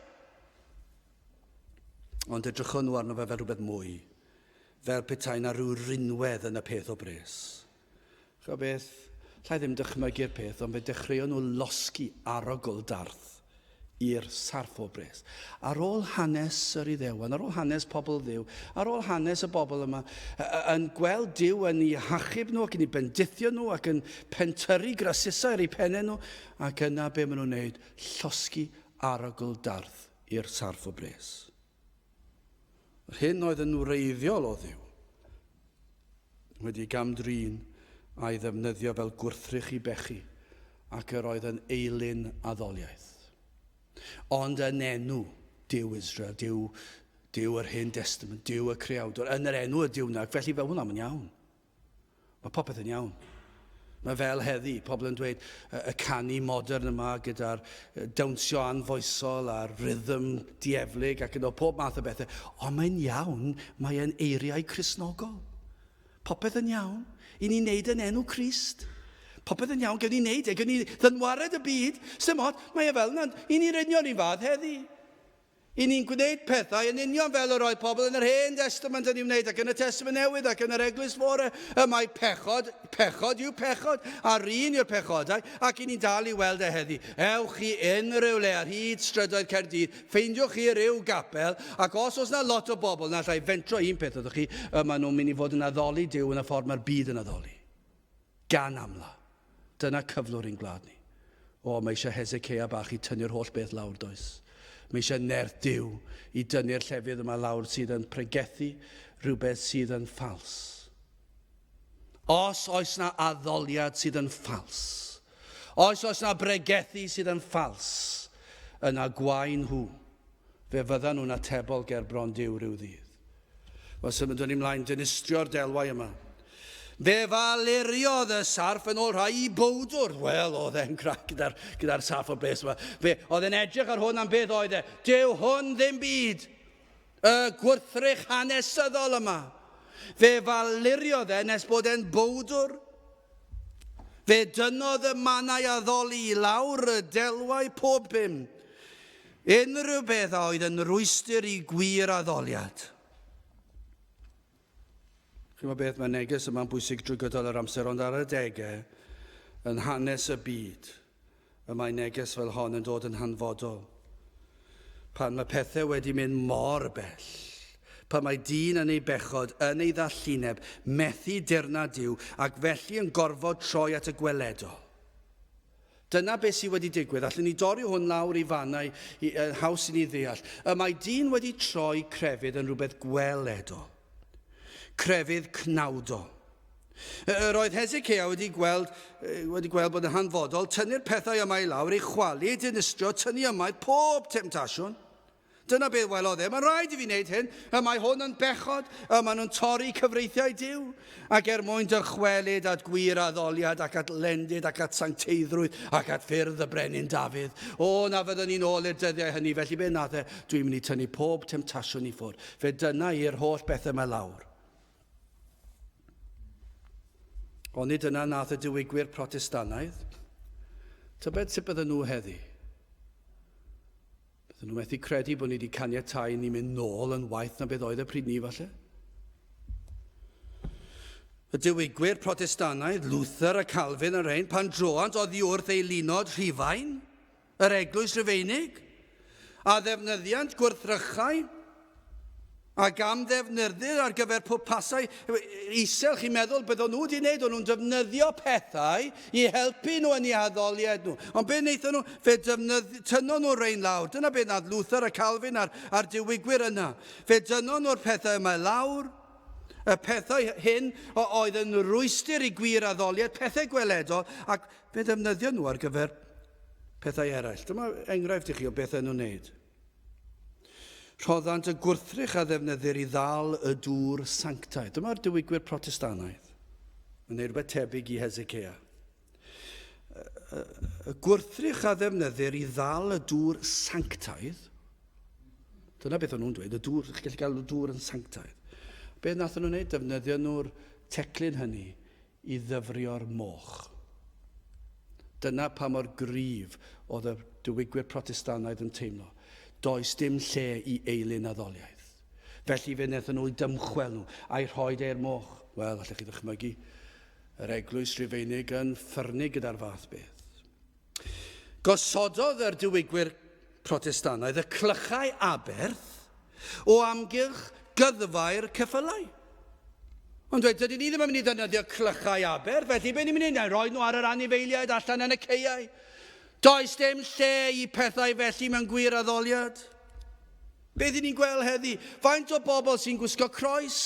Ond edrychon nhw arno fe fel rhywbeth mwy, fel petai na rhyw rinwedd yn y peth o bres. Chwa beth, llai ddim dychmygu'r peth, ond fe dechreuon nhw losgi arogl darth i'r sarff o bres. Ar ôl hanes yr Iddewon, ar ôl hanes pobl Dduw, ar ôl hanes y bobl yma, yn gweld Duw yn eu hachub nhw ac yn eu bendithio nhw ac yn pentyrru grasusau ar eu pennau nhw, ac yna be maen nhw'n wneud? Llosgi arogl darth i'r sarff o bres. Yr hyn oedd yn wreiddiol o Dduw wedi gam-drin a'i ddefnyddio fel gwrthrych i bechu ac yr oedd yn eilun addoliaeth. Ond yn enw Duw Israel, Duw, Duw yr Hen Destament, Duw y Creawdwr, yn yr enw y Duw na, felly fel hwnna, mae'n iawn. Mae popeth yn iawn. Mae fel heddi, pobl yn dweud y canu modern yma gyda'r dawnsio anfoesol a'r rhythm dieflig ac yn o pob math o bethau. Ond mae'n iawn, mae e'n eiriau Cristnogol. Popeth yn iawn. I ni'n neud yn enw Crist. Popeth yn iawn, gewn ni neud e, gewn ni ddynwared y byd. Sdim ots, mae e fel yna. I ni'n union un fath heddi. I ni'n gwneud pethau yn union fel yr oedd pobl yn yr Hen Destament yn ei wneud ac yn y Testament Newydd ac yn yr Eglwys Fore. Y mae pechod, pechod yw pechod, a'r un yw'r pechodau, ac i ni'n dal i weld e heddi. Ewch i unrhyw le ar hyd strydoedd Caerdydd, ffeindiwch chi ryw gapel, ac os oes na lot o bobl na allai fentro un peth wrthych chi, y maen nhw'n mynd i fod yn addoli Duw yn y ffordd mae'r byd yn addoli. Gan amla. Dyna cyflwr ein gwlad ni. O, mae eisiau Hezekiah bach i tynnu'r holl beth lawr, does? Mae eisiau nerth Duw i dynnu'r llefydd yma lawr sydd yn pregethu rhywbeth sydd yn ffals. Os oes na addoliad sydd yn ffals, os oes na bregethu sydd yn ffals, yna gwae nhw. Fe fyddan nhw'n atebol ger bron Duw rhyw ddydd. Wel, symudwn ni mlaen, dinistrio'r delwau yma. Fe faluriodd y sarff yn ôl rhai i bowdwr. Wel, oedd e'n crac gyda'r gyda sarff o bres yma. Fe, oedd e'n edrych ar hwn am beth oedd e. Dyw hwn ddim byd. Y gwrthrych hanesyddol yma. Fe faluriodd e nes bod e'n bowdwr. Fe dynnodd y mannau addoli i lawr y delwau pob pum. Unrhyw beth a oedd yn rwystr i gwir addoliad. Chi'n gwybod beth, mae neges yma'n bwysig drwy gydol yr amser, ond ar adegau yn hanes y byd, y mae neges fel hon yn dod yn hanfodol. Pan mae pethau wedi mynd mor bell, pan mae dyn yn ei bechod, yn ei ddallineb, methu dirnad Duw, ac felly yn gorfod troi at y gweledol. Dyna beth sydd wedi digwydd. Allwn ni dorri hwn lawr i fannau i, uh, haws i ni ddeall. Y mae dyn wedi troi crefydd yn rhywbeth gweledol. Crefydd cnawdol. Yr oedd Hezekiah wedi gweld, wedi gweld bod yn hanfodol tynnu'r pethau yma i lawr, ei chwalu, ei dinistrio, tynnu ymaith pob temtasiwn. Dyna beth welodd e. Mae'n rhaid i fi wneud hyn. Y mae hwn yn bechod. Y maen nhw'n torri cyfreithiau Duw. Ac er mwyn dychwelyd at gwir addoliad ac at lendid ac at sancteiddrwydd ac at ffyrdd y brenin Dafydd. O, na fyddwn ni'n ôl i'r dyddiau hynny. Felly be nath e? Dwi'n mynd i tynnu pob temtasiwn i ffwrdd. Fe dyna i'r holl bethau yma lawr. Onid yna nath y diwygwyr Protestannaidd? Tybed sut bydden nhw heddi? Bydden nhw methu credu bod ni wedi caniatáu ni mynd nôl yn waeth na beth oedd y pryd ni falle. Y diwygwyr Protestannaidd, Luther a Calvin a rhain, pan droant oddi wrth eilunod Rhufain, yr Eglwys Rufeinig, a ddefnyddiant gwrthrychau ac am ddefnyddir ar gyfer pwrpasau isel, chi'n meddwl beth o'n nhw wedi wneud, o'n nhw'n defnyddio pethau i helpu nhw yn eu haddoliad nhw. Ond be wnaethon nhw? Fe tynnon nhw'r rhain lawr. Dyna beth nath Luther a Calvin a'r, a'r diwygwyr yna. Fe dynnon nhw'r pethau yma lawr. Y pethau hyn oedd yn rwystr i gwir addoliad, pethau gweledol, ac fe ddefnyddio nhw ar gyfer pethau eraill. Dyma enghraifft i chi o beth nhw'n wneud. Rhoddant y gwrthrych a ddefnyddir i ddal y dŵr sanctaidd. Dyma'r diwygwyr Protestannaidd. Yn gwneud rhywbeth tebyg i Hezekiah. Y gwrthrych a ddefnyddir i ddal y dŵr sanctaidd, dyna beth o'n nhw'n dweud, y dŵr, chi'n gallu gael y dŵr yn sanctaidd. Beth nath nhw'n wneud? Defnyddio nhw'r teclyn hynny i ddyfrio'r moch. Dyna pa mor gryf oedd y diwygwyr Protestannaidd yn teimlo. Does dim lle i eilun addoliaeth. Felly fe wnaethon nhw'u dymchwel nhw a'i rhoi e i'r moch. Wel, allech chi ddychmygu yr eglwys Rufeinig yn ffyrnig gyda'r fath beth. Gosododd yr diwygwyr Protestannaidd y clychau aberth o amgylch gyddfau'r ceffylau. Ond dweud, dydyn ni ddim yn mynd i ddefnyddio clychau aberth, felly be ni'n mynd i wneud? Rhoi nhw ar yr anifeiliaid allan yn y caeau. Does dim lle i pethau felly mewn gwir addoliad. Beth i ni'n gweld heddi? Faint o bobl sy'n gwisgo croes?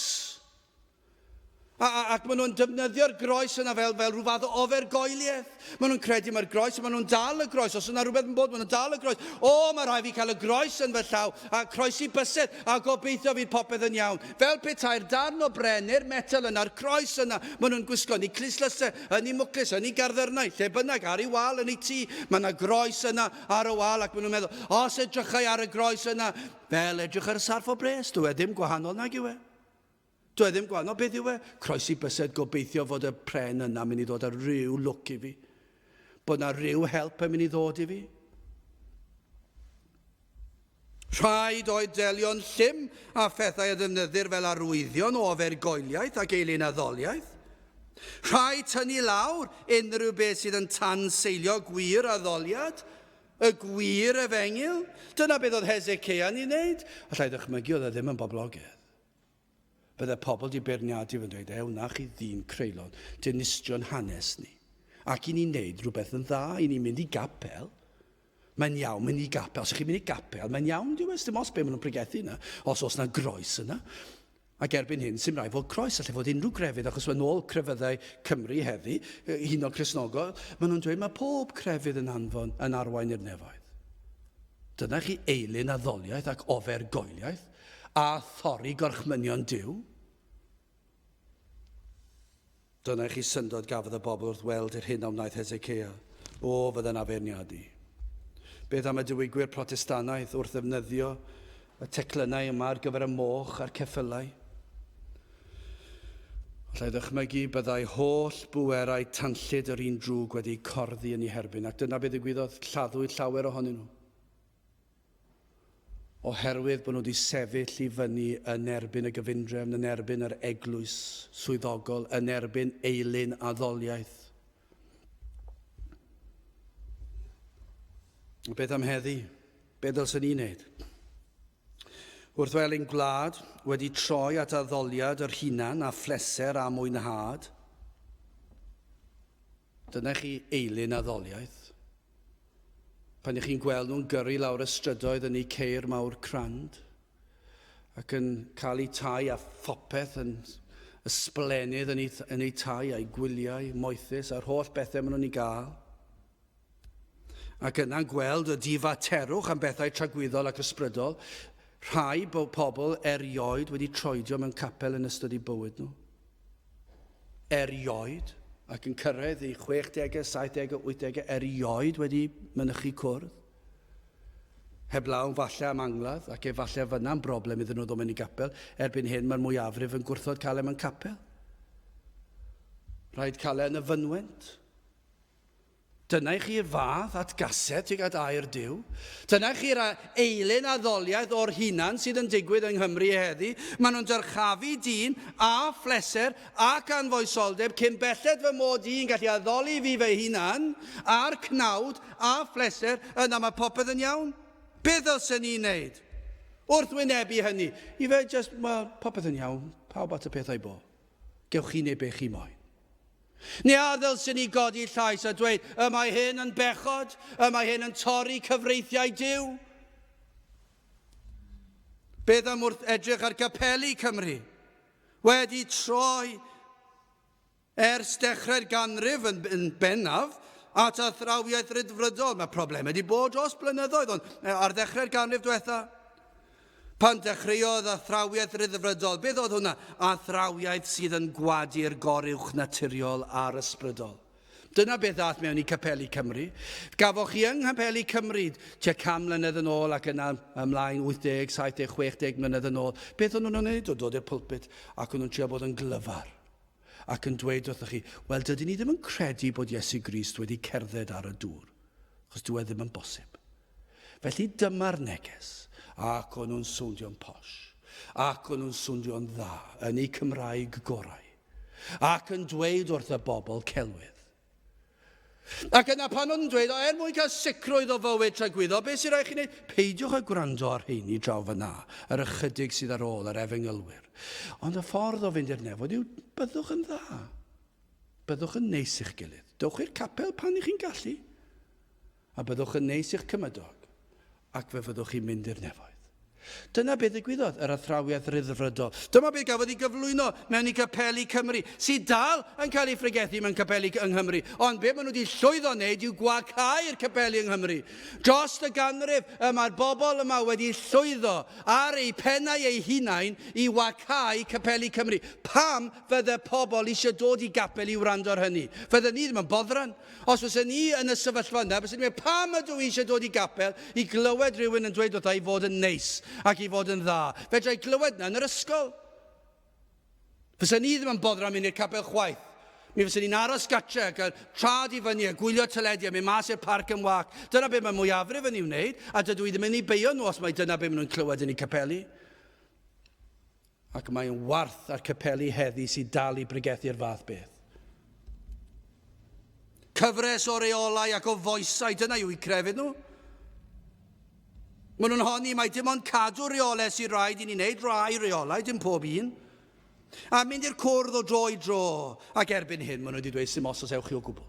A, a, ac maen nhw'n defnyddio'r groes yna fel, fel rhyw fath o ofergoeliaeth. Maen nhw'n credu mae'r groes, maen nhw'n dal y groes. Os yna rhywbeth yn bod, maen nhw'n dal y groes. O, mae rhaid fi cael y groes yn fy llaw, a croesi bysedd, a gobeithio fydd popeth yn iawn. Fel petai'r darn o bren neu'r metel yna'r croes yna, maen nhw'n gwisgo yn eu clustdlysau, yn eu mwclis, yn eu garddyrnau, lle bynnag, ar ei wal yn eu tŷ. Mae yna groes yna ar y wal, ac maen nhw'n meddwl, os edrychai ar y groes yna, fel edrych ar y sarff o bres, dyw e ddim gwahanol nag yw e. Dw e ddim gwahanol, beth yw e? Croesi bysedd gobeithio fod y pren yna mynd i ddod â rhyw lwc i fi. Bod na rhyw help yn mynd i ddod i fi. Rhaid oedd delio'n llym â phethau a ddefnyddir fel arwyddion o ofergoeliaeth ac eilunaddoliaeth. Rhaid tynnu lawr unrhyw beth sydd yn tanseilio gwir addoliad, y gwir efengyl. Dyna beth oedd Hezekiah yn ei wneud. Allai ddychmygu oedd e ddim yn boblogaidd. Bydde pobl 'di beirniadu fo'n dweud, ew, na chi ddyn creulon, dinistrio'n hanes ni. Ac i ni'n neud rhywbeth yn dda, i ni'n mynd i gapel. Mae'n iawn mynd i gapel. Os ych chi'n mynd i gapel, mae'n iawn, diw e, dim os be maen nhw'n pregethu yna, os oes na groes yna. Ac erbyn hyn, sy'n rhaid fod croes, allai fod unrhyw grefydd, achos mae'n ôl crefyddau Cymru heddi, hyn o Cristnogol, maen nhw'n dweud mae pob crefydd yn anfon, yn arwain i'r nefoedd. Dyna chi eilun addoliaeth ac ofergoeliaeth. A thorri gorchmynion Duw? Dyna i chi syndod gafodd y bobl wrth weld yr hyn a wnaeth Hezekiah. O, fydda'n afeirniadu. Beth am y diwygwyr Protestannaidd wrth ddefnyddio y teclynnau yma ar gyfer y moch a'r ceffylau? Allai ddychmygu byddai holl bwerau tanllyd yr un drwg wedi corddi yn eu herbyn, ac dyna beth ddigwyddodd, lladdwyd llawer ohonyn nhw. Oherwydd bod nhw wedi sefyll i fyny yn erbyn y gyfundrefn, yn erbyn yr eglwys swyddogol, yn erbyn eilun addoliaeth. Beth am heddi? Be ddylswn ni wneud? Wrth weld ein gwlad wedi troi at addoliad yr hunan a phleser a mwynhad, dyna chi eilun addoliaeth. Pan ych chi'n gweld nhw'n gyrru lawr y strydoedd yn eu ceir mawr crand ac yn cael eu tai a phopeth yn ysblennydd yn eu, yn eu tai a'u gwyliau moethus a'r holl bethau maen nhw'n ei gael. Ac yna'n gweld y difaterwch am bethau tragwyddol ac ysbrydol, rhai pobl erioed wedi troedio mewn capel yn ystod eu bywyd nhw. erioed, ac yn cyrraedd eu 60au, 70au, 80au, erioed wedi mynychu cwrdd. Heblaw falle am angladd, ac efallai fyna'n broblem iddyn nhw ddod mewn i gapel. Erbyn hyn mae'r mwyafrif yn gwrthod cael e mewn capel. Rhaid cael e yn y fynwent. Dyna i chi'r fath atgasedd tuag at air Duw. Dyna i chi'r eilun addoliaeth o'r hunan sydd yn digwydd yng Nghymru heddi. Maen nhw'n dyrchafu dyn a phleser ac anfoesoldeb cyn belled fy mod i'n gallu addoli fi fy hunan a'r cnawd a phleser, yna mae popeth yn iawn. Beth ddylsen ni wneud? Wrth wynebu hynny, i fe just, well, popeth yn iawn, pawb at y pethau bo. Gewch chi wneud be chi moyn. Neu a ddylswn ni godi llais a dweud, y mae hyn yn bechod, y mae hyn yn torri cyfreithiau Duw? Beth am wrth edrych ar gapeli Cymru? Wedi troi ers dechrau'r ganrif yn, yn bennaf at athrawiaeth rhyddfrydol. Mae problemau wedi bod dros blynyddoedd, ond ar ddechrau'r ganrif diwetha, pan dechreuodd athrawiaeth ryddfrydol, beth oedd hwnna? Athrawiaeth sydd yn gwadu'r goruwch naturiol a'r ysbrydol. Dyna beth ddaeth mewn i Capeli Cymru. Gafoch chi yng Nghapeli Cymru tua 100 mlynedd yn ôl ac yna ymlaen 80, 70, 60 mlynedd yn ôl. Beth o'n nhw'n wneud? Oedd dod i'r pulpit ac o'n nhw'n trio bod yn glyfar ac yn dweud wrthych chi, wel, dydyn ni ddim yn credu bod Iesu Grist wedi cerdded ar y dŵr, achos dyw e ddim yn bosib. Felly dyma'r neges, ac o'n nhw'n sowndio'n posh, ac o'n nhw'n sowndio'n dda, yn eu Cymraeg gorau. Ac yn dweud wrth y bobl celwydd. Ac yna pan o'n dweud, o, er mwyn cael sicrwydd o fywyd tragwyddo, beth sy'n rhaid chi wneud? Peidiwch â gwrando ar rheini draw fyna, yr ychydig sydd ar ôl, yr efengylwyr. Ond y ffordd o fynd i'r nefoedd yw byddwch yn dda. Byddwch yn neis i'ch gilydd. Dewch i'r capel pan i chi'n gallu. A byddwch yn neis i'ch cymydog, ac fe fyddwch chi'n mynd i'r nefoedd. Dyna beth ddigwyddodd, yr athrawiaeth ryddfrydol. Dyma beth gafodd ei gyflwyno mewn i capeli Cymru, sydd dal yn cael ei phregethu mewn capeli yng Nghymru. Ond be maen nhw wedi llwyddo wneud yw gwacau'r capeli yng Nghymru. Dros y ganrif, y mae'r bobl yma wedi llwyddo ar eu pennau eu hunain i wacau capeli Cymru. Pam fydde pobl eisiau dod i gapel i wrando ar hynny? Fydden ni ddim yn boddran. Os fysen ni yn y sefyllfa yna, bysen ni'n meddwl, pam ydw i eisiau dod i gapel i glywed rhywun yn dweud wrtha i fod yn neis ac i fod yn dda? Fedra i glywed 'na yn yr ysgol. Fysen ni ddim yn boddran mynd i'r capel chwaith. Mi fysen ni'n aros gatre a cael trad i fyny a gwylio teledu a mynd mas i'r parc am wac. Dyna beth mae mwyafrif yn ei wneud, a dydw i ddim yn ei beio nhw os mai dyna beth maen nhw'n clywed yn eu capeli. Ac mae'n warth ar capeli heddi sydd dal i bregethu'r fath beth. Cyfres o reolau ac o foesau, dyna yw eu crefydd nhw. Maen nhw'n honni mai dim ond cadw reolau sy'n rhaid i ni wneud, rai reolau, dim pob un. A mynd i'r cwrdd o dro i dro, ac erbyn hyn maen nhw wedi dweud sy'n os os ewch chi o gwbl.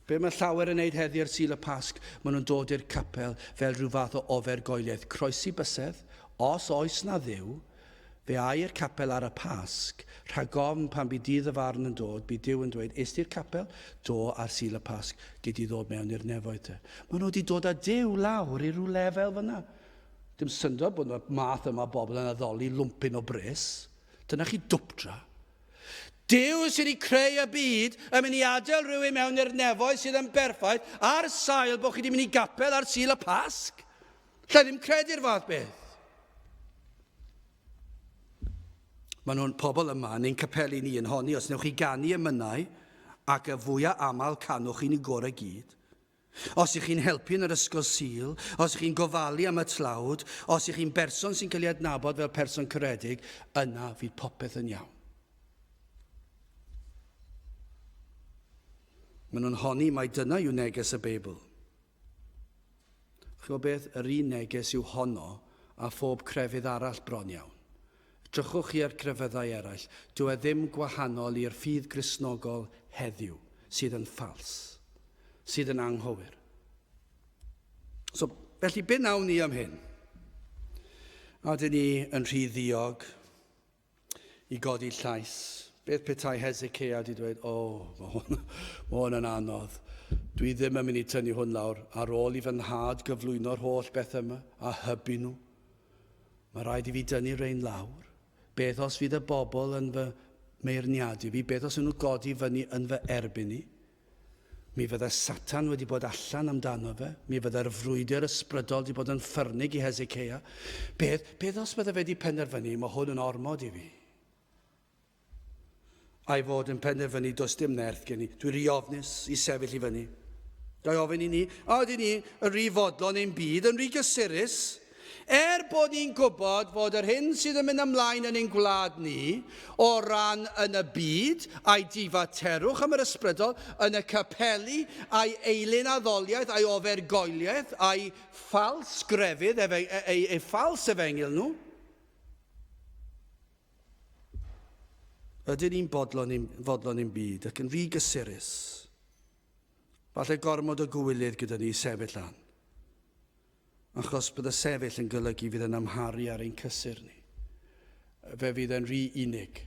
Be mae llawer yn wneud heddi ar Sul y Pasg, maen nhw'n dod i'r capel fel rhyw fath o ofergoeliaeth, croesi bysedd, os oes 'na Dduw, fe â i'r capel ar y Pasg, rhag ofn pan bydd dydd y farn yn dod, bydd Duw yn dweud, est i'r capel? Do, ar Sul y Pasg, gei di ddod mewn i'r nefoedd te. Maen nhw wedi dod â Duw lawr i ryw lefel fyna. Dim syndod bod y math yma o bobl yn addoli lwmpyn o bres. Dyna chi dwpdra. Duw sydd wedi creu y byd yn mynd i adael rhywun mewn i'r nefoedd sydd yn berffaith ar sail bod chi wedi mynd i gapel ar Sul y Pasg. Lle ddim credu'r fath beth. Maen nhw'n pobl yma yn ein capeli ni yn honni os newch chi ganu emynau ac y fwyaf aml canwch chi'n i gorau gyd, Os ych chi'n helpu yn yr ysgol Sul, os ych chi'n gofalu am y tlawd, os ych chi'n berson sy'n cael ei adnabod fel person caredig, yna fydd popeth yn iawn. Maen nhw'n honni mai dyna yw neges y Beibl. Ch'mo beth, yr un neges yw honno a phob crefydd arall bron iawn. Drychwch chi ar grefyddau eraill, dyw e ddim gwahanol i'r ffydd Gristnogol heddiw, sydd yn ffals, sydd yn anghywir. So, felly, be wnawn ni am hyn? A dyn ni yn rhy ddiog i godi llais. Beth petai Hezekiah wedi dweud, o, oh, mae hwn, mae hwn yn anodd. Dwi ddim yn mynd i tynnu hwn lawr ar ôl i fy nhad gyflwyno'r holl beth yma a hybu nhw. Mae rhaid i fi dynnu rein lawr. Beth os fydd y bobl yn fy meirniadu fi? Beth os nhw'n godi fyny yn fy erbyn i? Mi fydde Satan wedi bod allan amdano fe. Mi fydde'r frwydr ysbrydol wedi bod yn ffyrnig i Hezekiah. Beth, beth os bydde fe wedi penderfynu, mae hwn yn ormod i fi? A'i fod yn penderfynu does dim nerth gen i, dwi rhy ofnus i sefyll i fyny. Ga i ofyn i ni, a ydyn ni yn rhy fodlon ein byd, yn rhy gysurus? Er bod ni'n gwybod fod yr hyn sydd yn mynd ymlaen yn ein gwlad ni, o ran yn y byd, a'i difaterwch am yr ysbrydol, yn y capeli, a'i eilun addoliaeth, a'i ofergoeliaeth, a'i ffals grefydd, ei, ei, ei ffals efengyl nhw, Ydyn ni'n bodlon ein, fodlon ein byd ac yn rhy gysurus? Falle gormod o gywilydd gyda ni i sefyll lan. Achos bydd y sefyll yn golygu fydd yn amharu ar ein cysur ni. Fe fydd e'n rhy unig.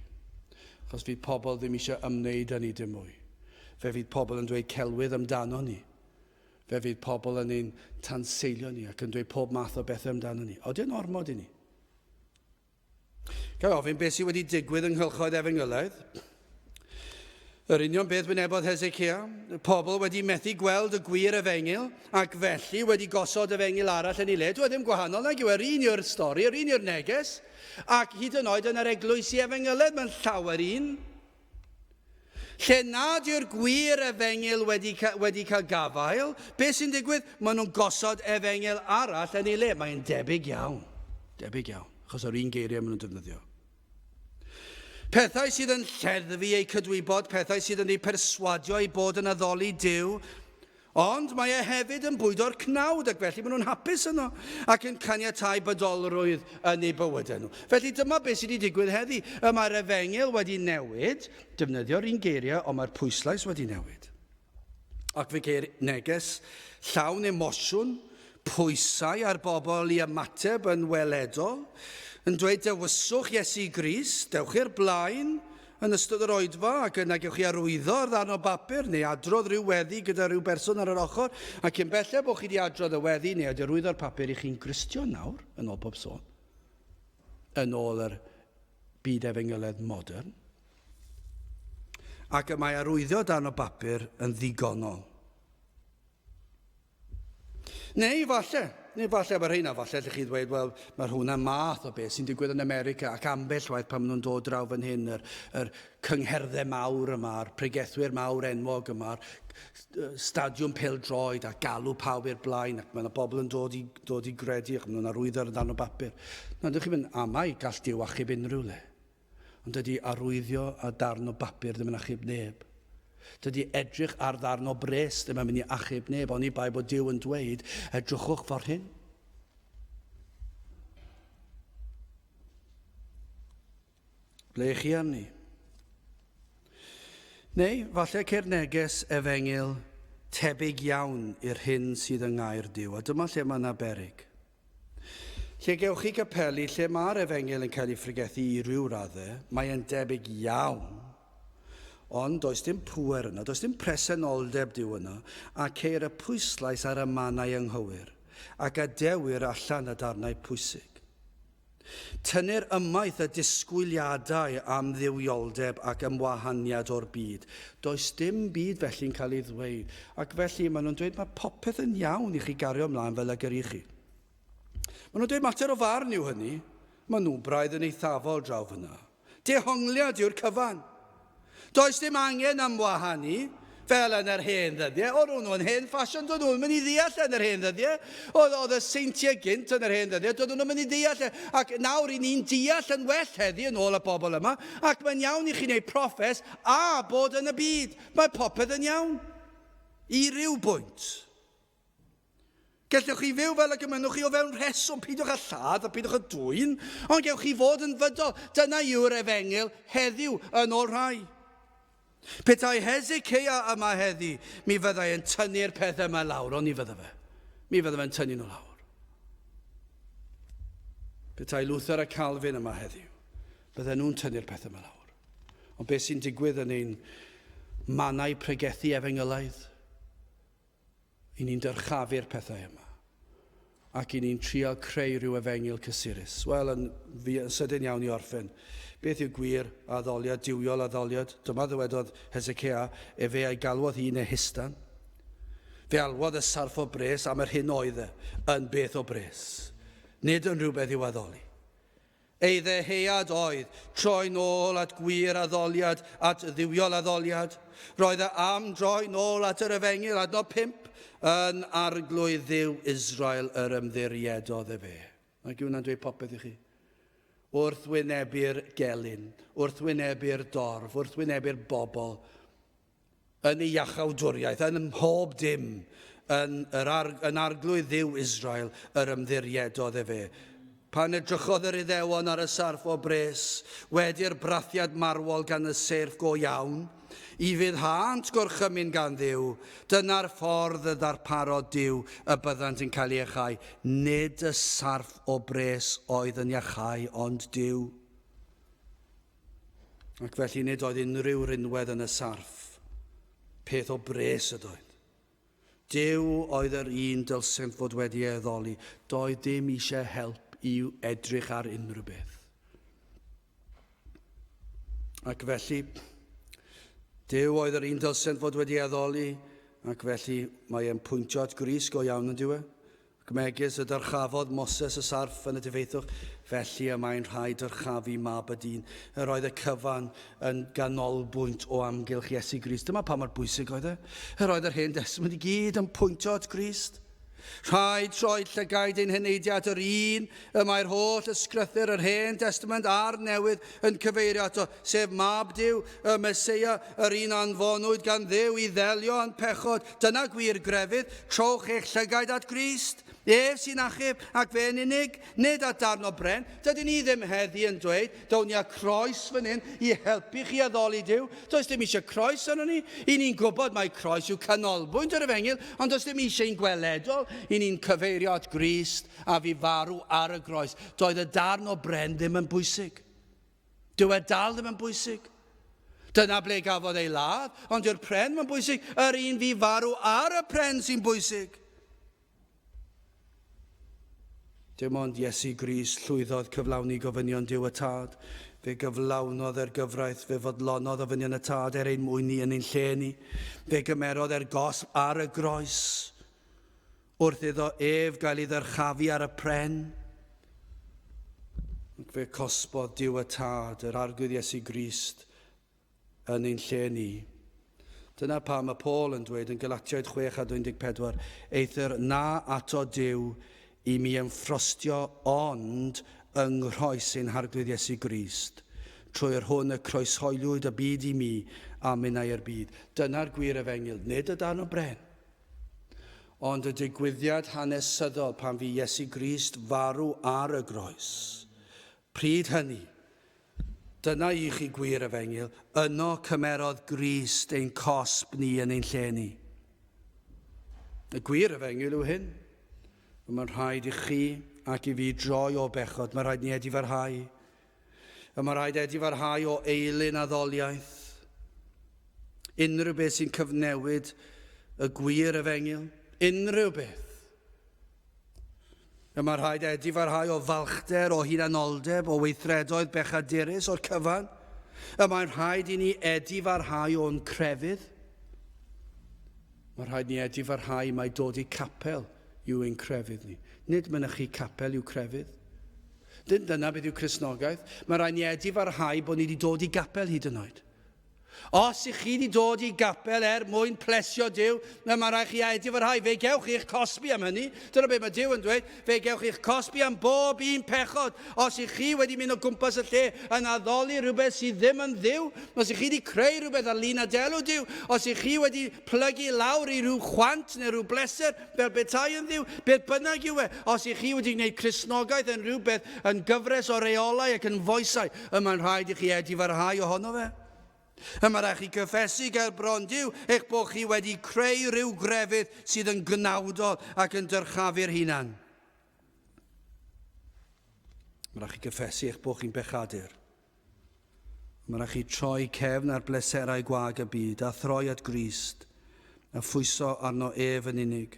Achos fydd pobl ddim eisiau ymwneud â ni dim mwy. Fe fydd pobl yn dweud celwydd amdano ni. Fe fydd pobl yn ein tanseilio ni ac yn dweud pob math o bethau amdano ni. Oedden yn ormod i ni. Ga i ofyn beth sydd wedi digwydd yng nghylchoedd efengylaidd? Yr union beth wynebodd Hezekiah, y pobl wedi methu gweld y gwir efengyl ac felly wedi gosod efengyl arall yn ei le. Dwi e ddim gwahanol nag yw, yr un yw'r stori, yr un yw'r neges, ac hyd yn oed yn yr eglwysi efengylaidd mae'n llawer un. Lle nad yw'r gwir efengyl wedi, wedi cael gafael, beth sy'n digwydd? Maen nhw'n gosod efengyl arall yn ei le. Mae'n debyg iawn. Debyg iawn. Achos yr un geiriau maen nhw'n defnyddio. Pethau sydd yn lleddfu eu cydwybod, pethau sydd yn eu perswadio eu bod yn addoli Duw, Ond mae e hefyd yn bwydo'r cnawd ac felly maen nhw'n hapus yno ac yn caniatáu bodolrwydd yn eu bywydau nhw. Felly dyma beth sydd wedi digwydd heddi. Y mae'r efengyl wedi newid, defnyddio'r un geiriau, ond mae'r pwyslais wedi newid. Ac fe geir neges llawn emosiwn, pwysau ar bobl i ymateb yn weledol, yn dweud dewyswch Iesu Grist, dewch i'r blaen, Yn ystod yr oedfa, ac yna gewch chi arwyddo ar ddarn o bapur neu adrodd rhyw weddi gyda rhyw berson ar yr ochr, a cyn belled bod chi wedi adrodd y weddi neu wedi arwyddo'r papur, i chi'n Gristion nawr, yn ôl pob sôn, yn ôl yr byd efengyledd modern. Ac y mae arwyddo darn o bapur yn ddigonol. Neu falle, neu falle mae rheina, falle allech chi ddweud, wel, mae hwnna math o beth sy'n digwydd yn America ac ambell waith pan maen nhw'n dod draw fan hyn, yr, yr cyngherddau mawr yma, yr pregethwyr mawr enwog yma, yr stadiwm pêl-droed a galw pawb i'r blaen ac mae yna bobl yn dod i, dod i gredu ac maen nhw'n arwyddo ar y darn o bapur. Na, dych chi'n mynd amau, gall Duw achub unrhyw le. Ond dydy arwyddio ar darn o bapur ddim yn achub neb. Dydy edrych ar ddarn o bres ddim yn mynd i achub neb, oni bai bod Duw yn dweud, edrychwch ffordd hyn. Ble chi arni? Neu, falle ceir neges efengyl tebyg iawn i'r hyn sydd yng ngair Duw, a dyma lle mae yna beryg. Lle gewch chi gapeli lle mae'r efengyl yn cael ei phregethu i ryw raddau, mae e'n debyg iawn, ond does dim pŵer yno, does dim presenoldeb Duw yno, a ceir y pwyslais ar y mannau anghywir, ac adewir allan y darnau pwysig. Tynnir ymaith y disgwyliadau am dduwioldeb ac ymwahaniad o'r byd. Does dim byd felly'n cael ei ddweud, ac felly maen nhw'n dweud mae popeth yn iawn i chi gario ymlaen fel ag yr i chi. Maen nhw'n dweud mater o farn yw hynny. Maen nhw braidd yn eithafol draw fyna. Dehongliad yw'r cyfan. Does dim angen am wahanu, fel yn yr hen ddyddiau. O'n nhw'n hen ffasiwn, doedd nhw'n mynd i ddeall yn yr hen ddyddiau. Oedd, oedd y seintiau gynt yn yr hen ddyddiau, doedd nhw'n mynd i ddeall. E. Ac nawr i ni'n deall yn well heddi yn ôl y bobl yma, ac mae'n iawn i chi wneud proffes a bod yn y byd. Mae popeth yn iawn. I ryw bwynt. Gallwch chi fyw fel y gymynwch chi o fewn rheswm, peidiwch â lladd a peidiwch â dwyn, ond gewch chi fod yn fydol. Dyna yw'r efengyl heddiw yn ôl rhai. Petai Hezekiah yma heddi, mi fyddai yn tynnu'r pethau yma lawr, ond ni fydda fe. Mi fydda fe'n tynnu nhw lawr. Petai Luther a Calvin yma heddiw, bydden nhw'n tynnu'r pethau yma lawr. Ond beth sy'n digwydd yn ein mannau pregethu efengylaidd? I ni'n dyrchafu'r pethau yma ac i ni'n trial creu rhyw efengyl cysurus. Wel, yn, yn sydyn iawn i orffen. Beth yw gwir addoliad, duwiol addoliad? Dyma ddywedodd Hezekiah, efe a'i galwodd hi Nehistan. Fe alwodd y sarff o bres am yr hyn oedd e, yn beth o bres. Nid yn rhywbeth i'w addoli. Ei ddyhead oedd troi'n ôl at gwir addoliad, at dduwiol addoliad. Roedd e am droi'n ôl at yr efengyl, adnod 5, yn arglwydd Dduw Israel yr ymddiriedodd efe. Mae hwnna'n dweud popeth i chi. Wrth wynebu'r gelyn, wrth wynebu'r dorf, wrth wynebu'r bobl, yn ei iachawdwriaeth, yn mhob dim, yn, yr ar, yn arglwydd Dduw Israel yr ymddiriedodd efe. Pan edrychodd yr Iddewon ar y sarff o bres, wedi'r brathiad marwol gan y seirff go iawn, i fuddhânt gorchymyn gan Dduw, dyna'r ffordd y ddarparodd Duw y byddant yn cael eu iachau. Nid y sarff o bres oedd yn iachau, ond Duw. Ac felly nid oedd unrhyw rinwedd yn y sarff. Peth o bres ydoedd. Duw oedd yr un dylsent fod wedi ei addoli. Doedd dim eisiau help i edrych ar unrhyw beth. Ac felly, Duw oedd yr un dylsent fod wedi addoli, ac felly mae e'n pwyntio at Grist go iawn yn dyw e. Ac megis y dyrchafodd Moses y sarff yn y difeithwch, felly y mae'n rhaid dyrchafu mab y dyn. Yr oedd y cyfan yn ganolbwynt o amgylch Iesu Grist. Dyma pa mor bwysig oedd e. Yr oedd yr Hen Destament i gyd yn pwyntio at Grist. Rhaid troi llygaid ein heneidiau at yr un y mae'r holl ysgrythur yr Hen Destament a'r Newydd yn cyfeirio ato, sef Mab Duw, y Meseia, yr un anfonwyd gan Dduw i ddelio â'n pechod. Dyna gwir grefydd, trowch eich llygaid at Grist. Ef sy'n achub, ac fe yn unig, nid at darn o bren. Dydyn ni ddim heddi yn dweud, Down ni â croes fan hyn i helpu chi addoli Duw. Does dim eisiau croes arnon ni. I ni'n gwybod mai croes yw canolbwynt yr efengyl, ond does dim eisiau un gweledol. I ni'n cyfeirio at Grist a fu farw ar y groes. Doedd y darn o bren ddim yn bwysig. Dyw e dal ddim yn bwysig. Dyna ble gafodd ei ladd, ond dyw'r pren ddim yn bwysig. Yr un fu farw ar y pren sy'n bwysig. Dim ond Iesu Grist llwyddodd cyflawni gofynion Duw y Tad. Fe gyflawnodd e'r gyfraith, fe fodlonodd ofynion y Tad er ein mwyn ni yn ein lle ni. Fe gymerodd e'r gosb ar y groes wrth iddo ef gael ei ddyrchafu ar y pren. Ac fe cosbodd Duw y Tad, yr Arglwydd Iesu Grist, yn ein lle ni. Dyna pam mae Paul yn dweud yn Galatiaid 6 a 14, Eithr na ato Duw i mi ymffrostio ond yng nghroes ein Harglwydd Iesu Grist, trwy yr hwn y croeshoeliwyd y byd i mi a minnau i'r byd. Dyna'r gwir efengyl, nid y darn o bren, ond y digwyddiad hanesyddol pan fu Iesu Grist farw ar y groes. Pryd hynny, Dyna i chi gwir efengyl, yno cymerodd Grist ein cosb ni yn ein lle ni. Y gwir efengyl yw hyn. Mae'n rhaid i chi ac i fi droi o bechod, mae'n rhaid ni edifarhau. Y mae rhaid edifarhau o eilun addoliaeth. Unrhyw beth sy'n cyfnewid y gwir efengyl, unrhyw beth. Y mae rhaid edifarhau o falchder, o hunanoldeb, o weithredoedd bechadurus, o'r cyfan. Y mae'n rhaid i ni edifarhau o'n crefydd. Mae rhaid ni edifarhau mai dod i capel yw ein crefydd ni. Nid mynychu capel yw crefydd. Nid dyna beth yw Cristnogaeth. Mae rhaid ni edifarhau bod ni wedi dod i gapel hyd yn oed. Os ych chi wedi dod i gapel er mwyn plesio Duw, na mae rhaid chi edifarhau. Fe gewch chi'ch cosbi am hynny. Dyna beth mae Duw yn dweud. Fe gewch chi'ch cosbi am bob un pechod. Os ych chi wedi mynd o gwmpas y lle yn addoli rhywbeth sydd ddim yn Dduw, os ych chi wedi creu rhywbeth ar lun a delw Duw, os ych chi wedi plygu lawr i ryw chwant neu rhyw bleser fel petai yn Dduw, beth bynnag yw e, os ych chi wedi gwneud Cristnogaeth yn rhywbeth yn gyfres o reolau ac yn foesau, Y mae'n rhaid i chi edifarhau ohono fe. Y mae rhaid chi gyffesu ger bron Duw eich bod chi wedi creu rhyw grefydd sydd yn gnawdol ac yn dyrchafu'r hunan. Mae rhaid chi gyffesu eich bod chi'n bechadur. Mae rhaid chi troi cefn ar bleserau gwag y byd a throi at Grist a phwyso arno ef yn unig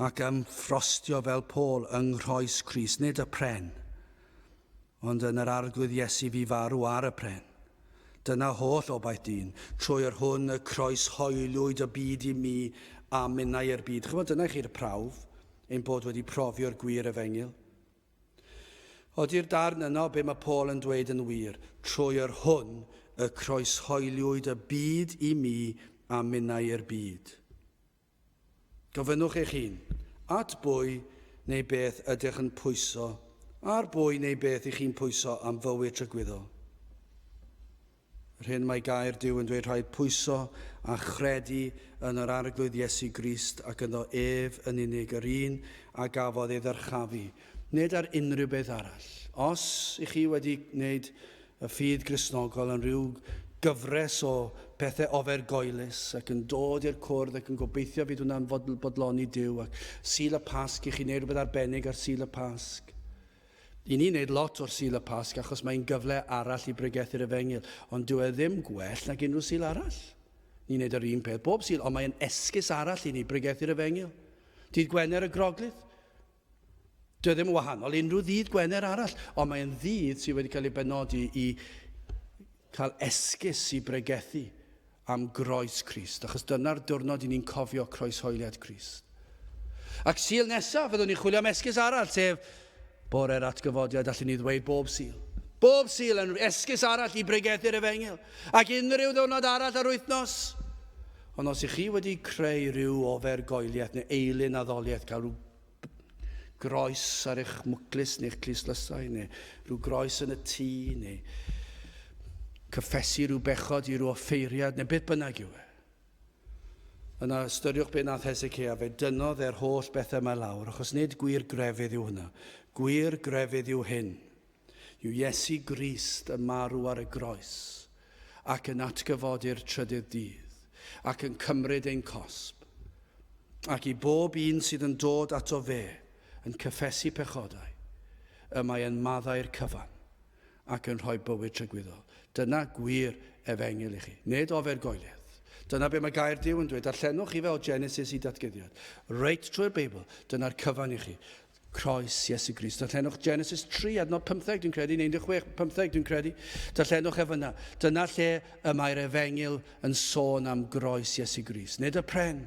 ac ymffrostio fel Paul yng nghroes Crist, nid y pren. Ond yn yr Arglwydd Iesu fu farw ar y pren. Dyna holl obaith dyn, trwy yr hwn y croeshoeliwyd y byd i mi a minnau i'r byd. Chymod, dyna i chi'r prawf, ein bod wedi profio'r gwir efengyl. Ody'r darn yno be mae Paul yn dweud yn wir, trwy yr hwn y croeshoeliwyd y byd i mi a minnau i'r byd. Gofynnwch eich hun, at bwy neu beth ydych yn pwyso, ar bwy neu beth ych chi'n pwyso am fywyd tragwyddol? Yr hyn mae gair Duw yn dweud rhaid pwyso a chredu yn yr Arglwydd Iesu Grist ac ynddo ef yn unig, yr un a gafodd ei ddyrchafu, nid ar unrhyw beth arall. Os ych chi wedi gwneud y ffydd Gristnogol yn rhyw gyfres o pethau ofergoelus ac yn dod i'r cwrdd ac yn gobeithio fydd hwnna'n bodloni Duw ac Sul y Pasg i chi wneud rhywbeth arbennig ar Sul y Pasg. I ni'n neud lot o'r Sul y Pasg achos mae'n gyfle arall i bregethu'r efengyl, ond dyw e ddim gwell nag unrhyw Sul arall. Ni'n neud yr un peth bob Sul, ond mae'n esgus arall i ni bregethu'r efengyl. Dydd Gwener y Groglith, dyw e ddim yn wahanol unrhyw ddydd Gwener arall, ond mae'n ddydd sydd wedi cael ei benodi i cael esgus i bregethu am groes Crist, achos dyna'r diwrnod i ni'n cofio croeshoeliad Crist. Ac Sul nesaf, fyddwn ni'n chwilio am esgus arall, sef bore'r atgyfodiad, allwn ni ddweud bob Sul. Bob Sul yn esgus arall i bregethu'r efengyl, ac unrhyw ddiwrnod arall ar wythnos. Ond os ych chi wedi creu rhyw ofergoeliaeth neu eilun addoliaeth, cael rhyw groes ar eich mwclis neu'ch clustdlysau, neu rhyw groes yn y tŷ, neu cyffesu rhyw bechod i rhyw offeiriad, neu beth bynnag yw e. Yna ystyriwch beth nath Hezekiah, fe dynnodd e'r holl bethau yma lawr, achos nid gwir grefydd yw hwnna. Gwir grefydd yw hyn. Yw Iesu Grist yn marw ar y groes ac yn atgyfodi'r trydydd dydd ac yn cymryd ein cosb. Ac i bob un sydd yn dod ato fe yn cyffesu pechodau, y mae yn maddau'r cyfan ac yn rhoi bywyd tragwyddol. Dyna gwir efengyl i chi, nid ofergoeliaeth. Dyna be mae gair Duw yn dweud. Darllenwch chi fe o Genesis i Datguddiad. Reit trwy'r Beibl, dyna'r cyfan i chi. Croes Iesu Grist. Darllenwch Genesis 3, adnod 15, dwi'n credu, neu 16, 15, dwi'n credu. Darllenwch ef yna. Dyna lle y mae'r efengyl yn sôn am groes Iesu Grist. Nid y pren,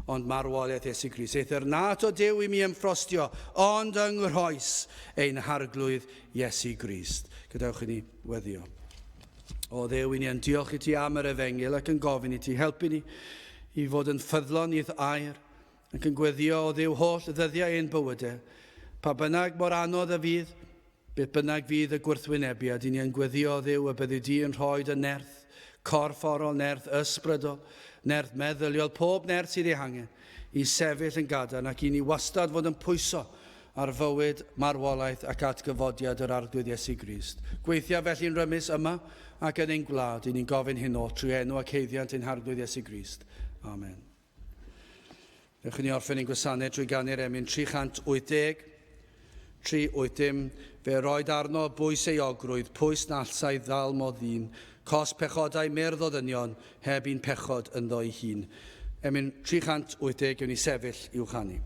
ond marwolaeth Iesu Grist. Eithr na ato Duw i mi ymffrostio, ond yng nghroes ein harglwydd Iesu Grist. Gadewch i ni weddio. O Dduw, i ni yn diolch i ti am yr efengyl ac yn gofyn i ti helpu ni i fod yn ffyddlon i'th air ac yn gweddio o Dduw holl ddyddiau ein bywydau, pa bynnag mor anodd y fydd, beth bynnag fydd y gwrthwynebiad, i ni yn gweddio o Dduw y byddi di yn rhoi dy nerth corfforol, nerth ysbrydol, nerth meddyliol, pob nerth sydd ei hangen i sefyll yn gadarn ac i ni wastad fod yn pwyso ar fywyd, marwolaeth ac atgyfodiad yr Arglwydd Iesu Grist. Gweithia felly'n rymus yma ac yn ein gwlad, i ni'n gofyn hyn oll trwy enw ac haeddiant ein Harglwydd Iesu Grist. Amen. Newch i ni orffen ein gwasanaeth drwy ganu'r emyn 380, 380, fe roed arno bwys euogrwydd, pwys na allsai ddal mo ddyn, cos pechodau myrdd o ddynion, heb un pechod ynddo ei hun. Emyn 380, ewn ni sefyll i'w chanu.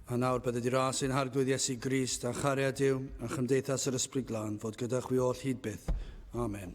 A nawr bydded i ras ein Harglwydd Iesu Grist a chariad Duw a chymdeithas yr Ysbryd Glân fod gyda chwi oll hyd byth. Amen.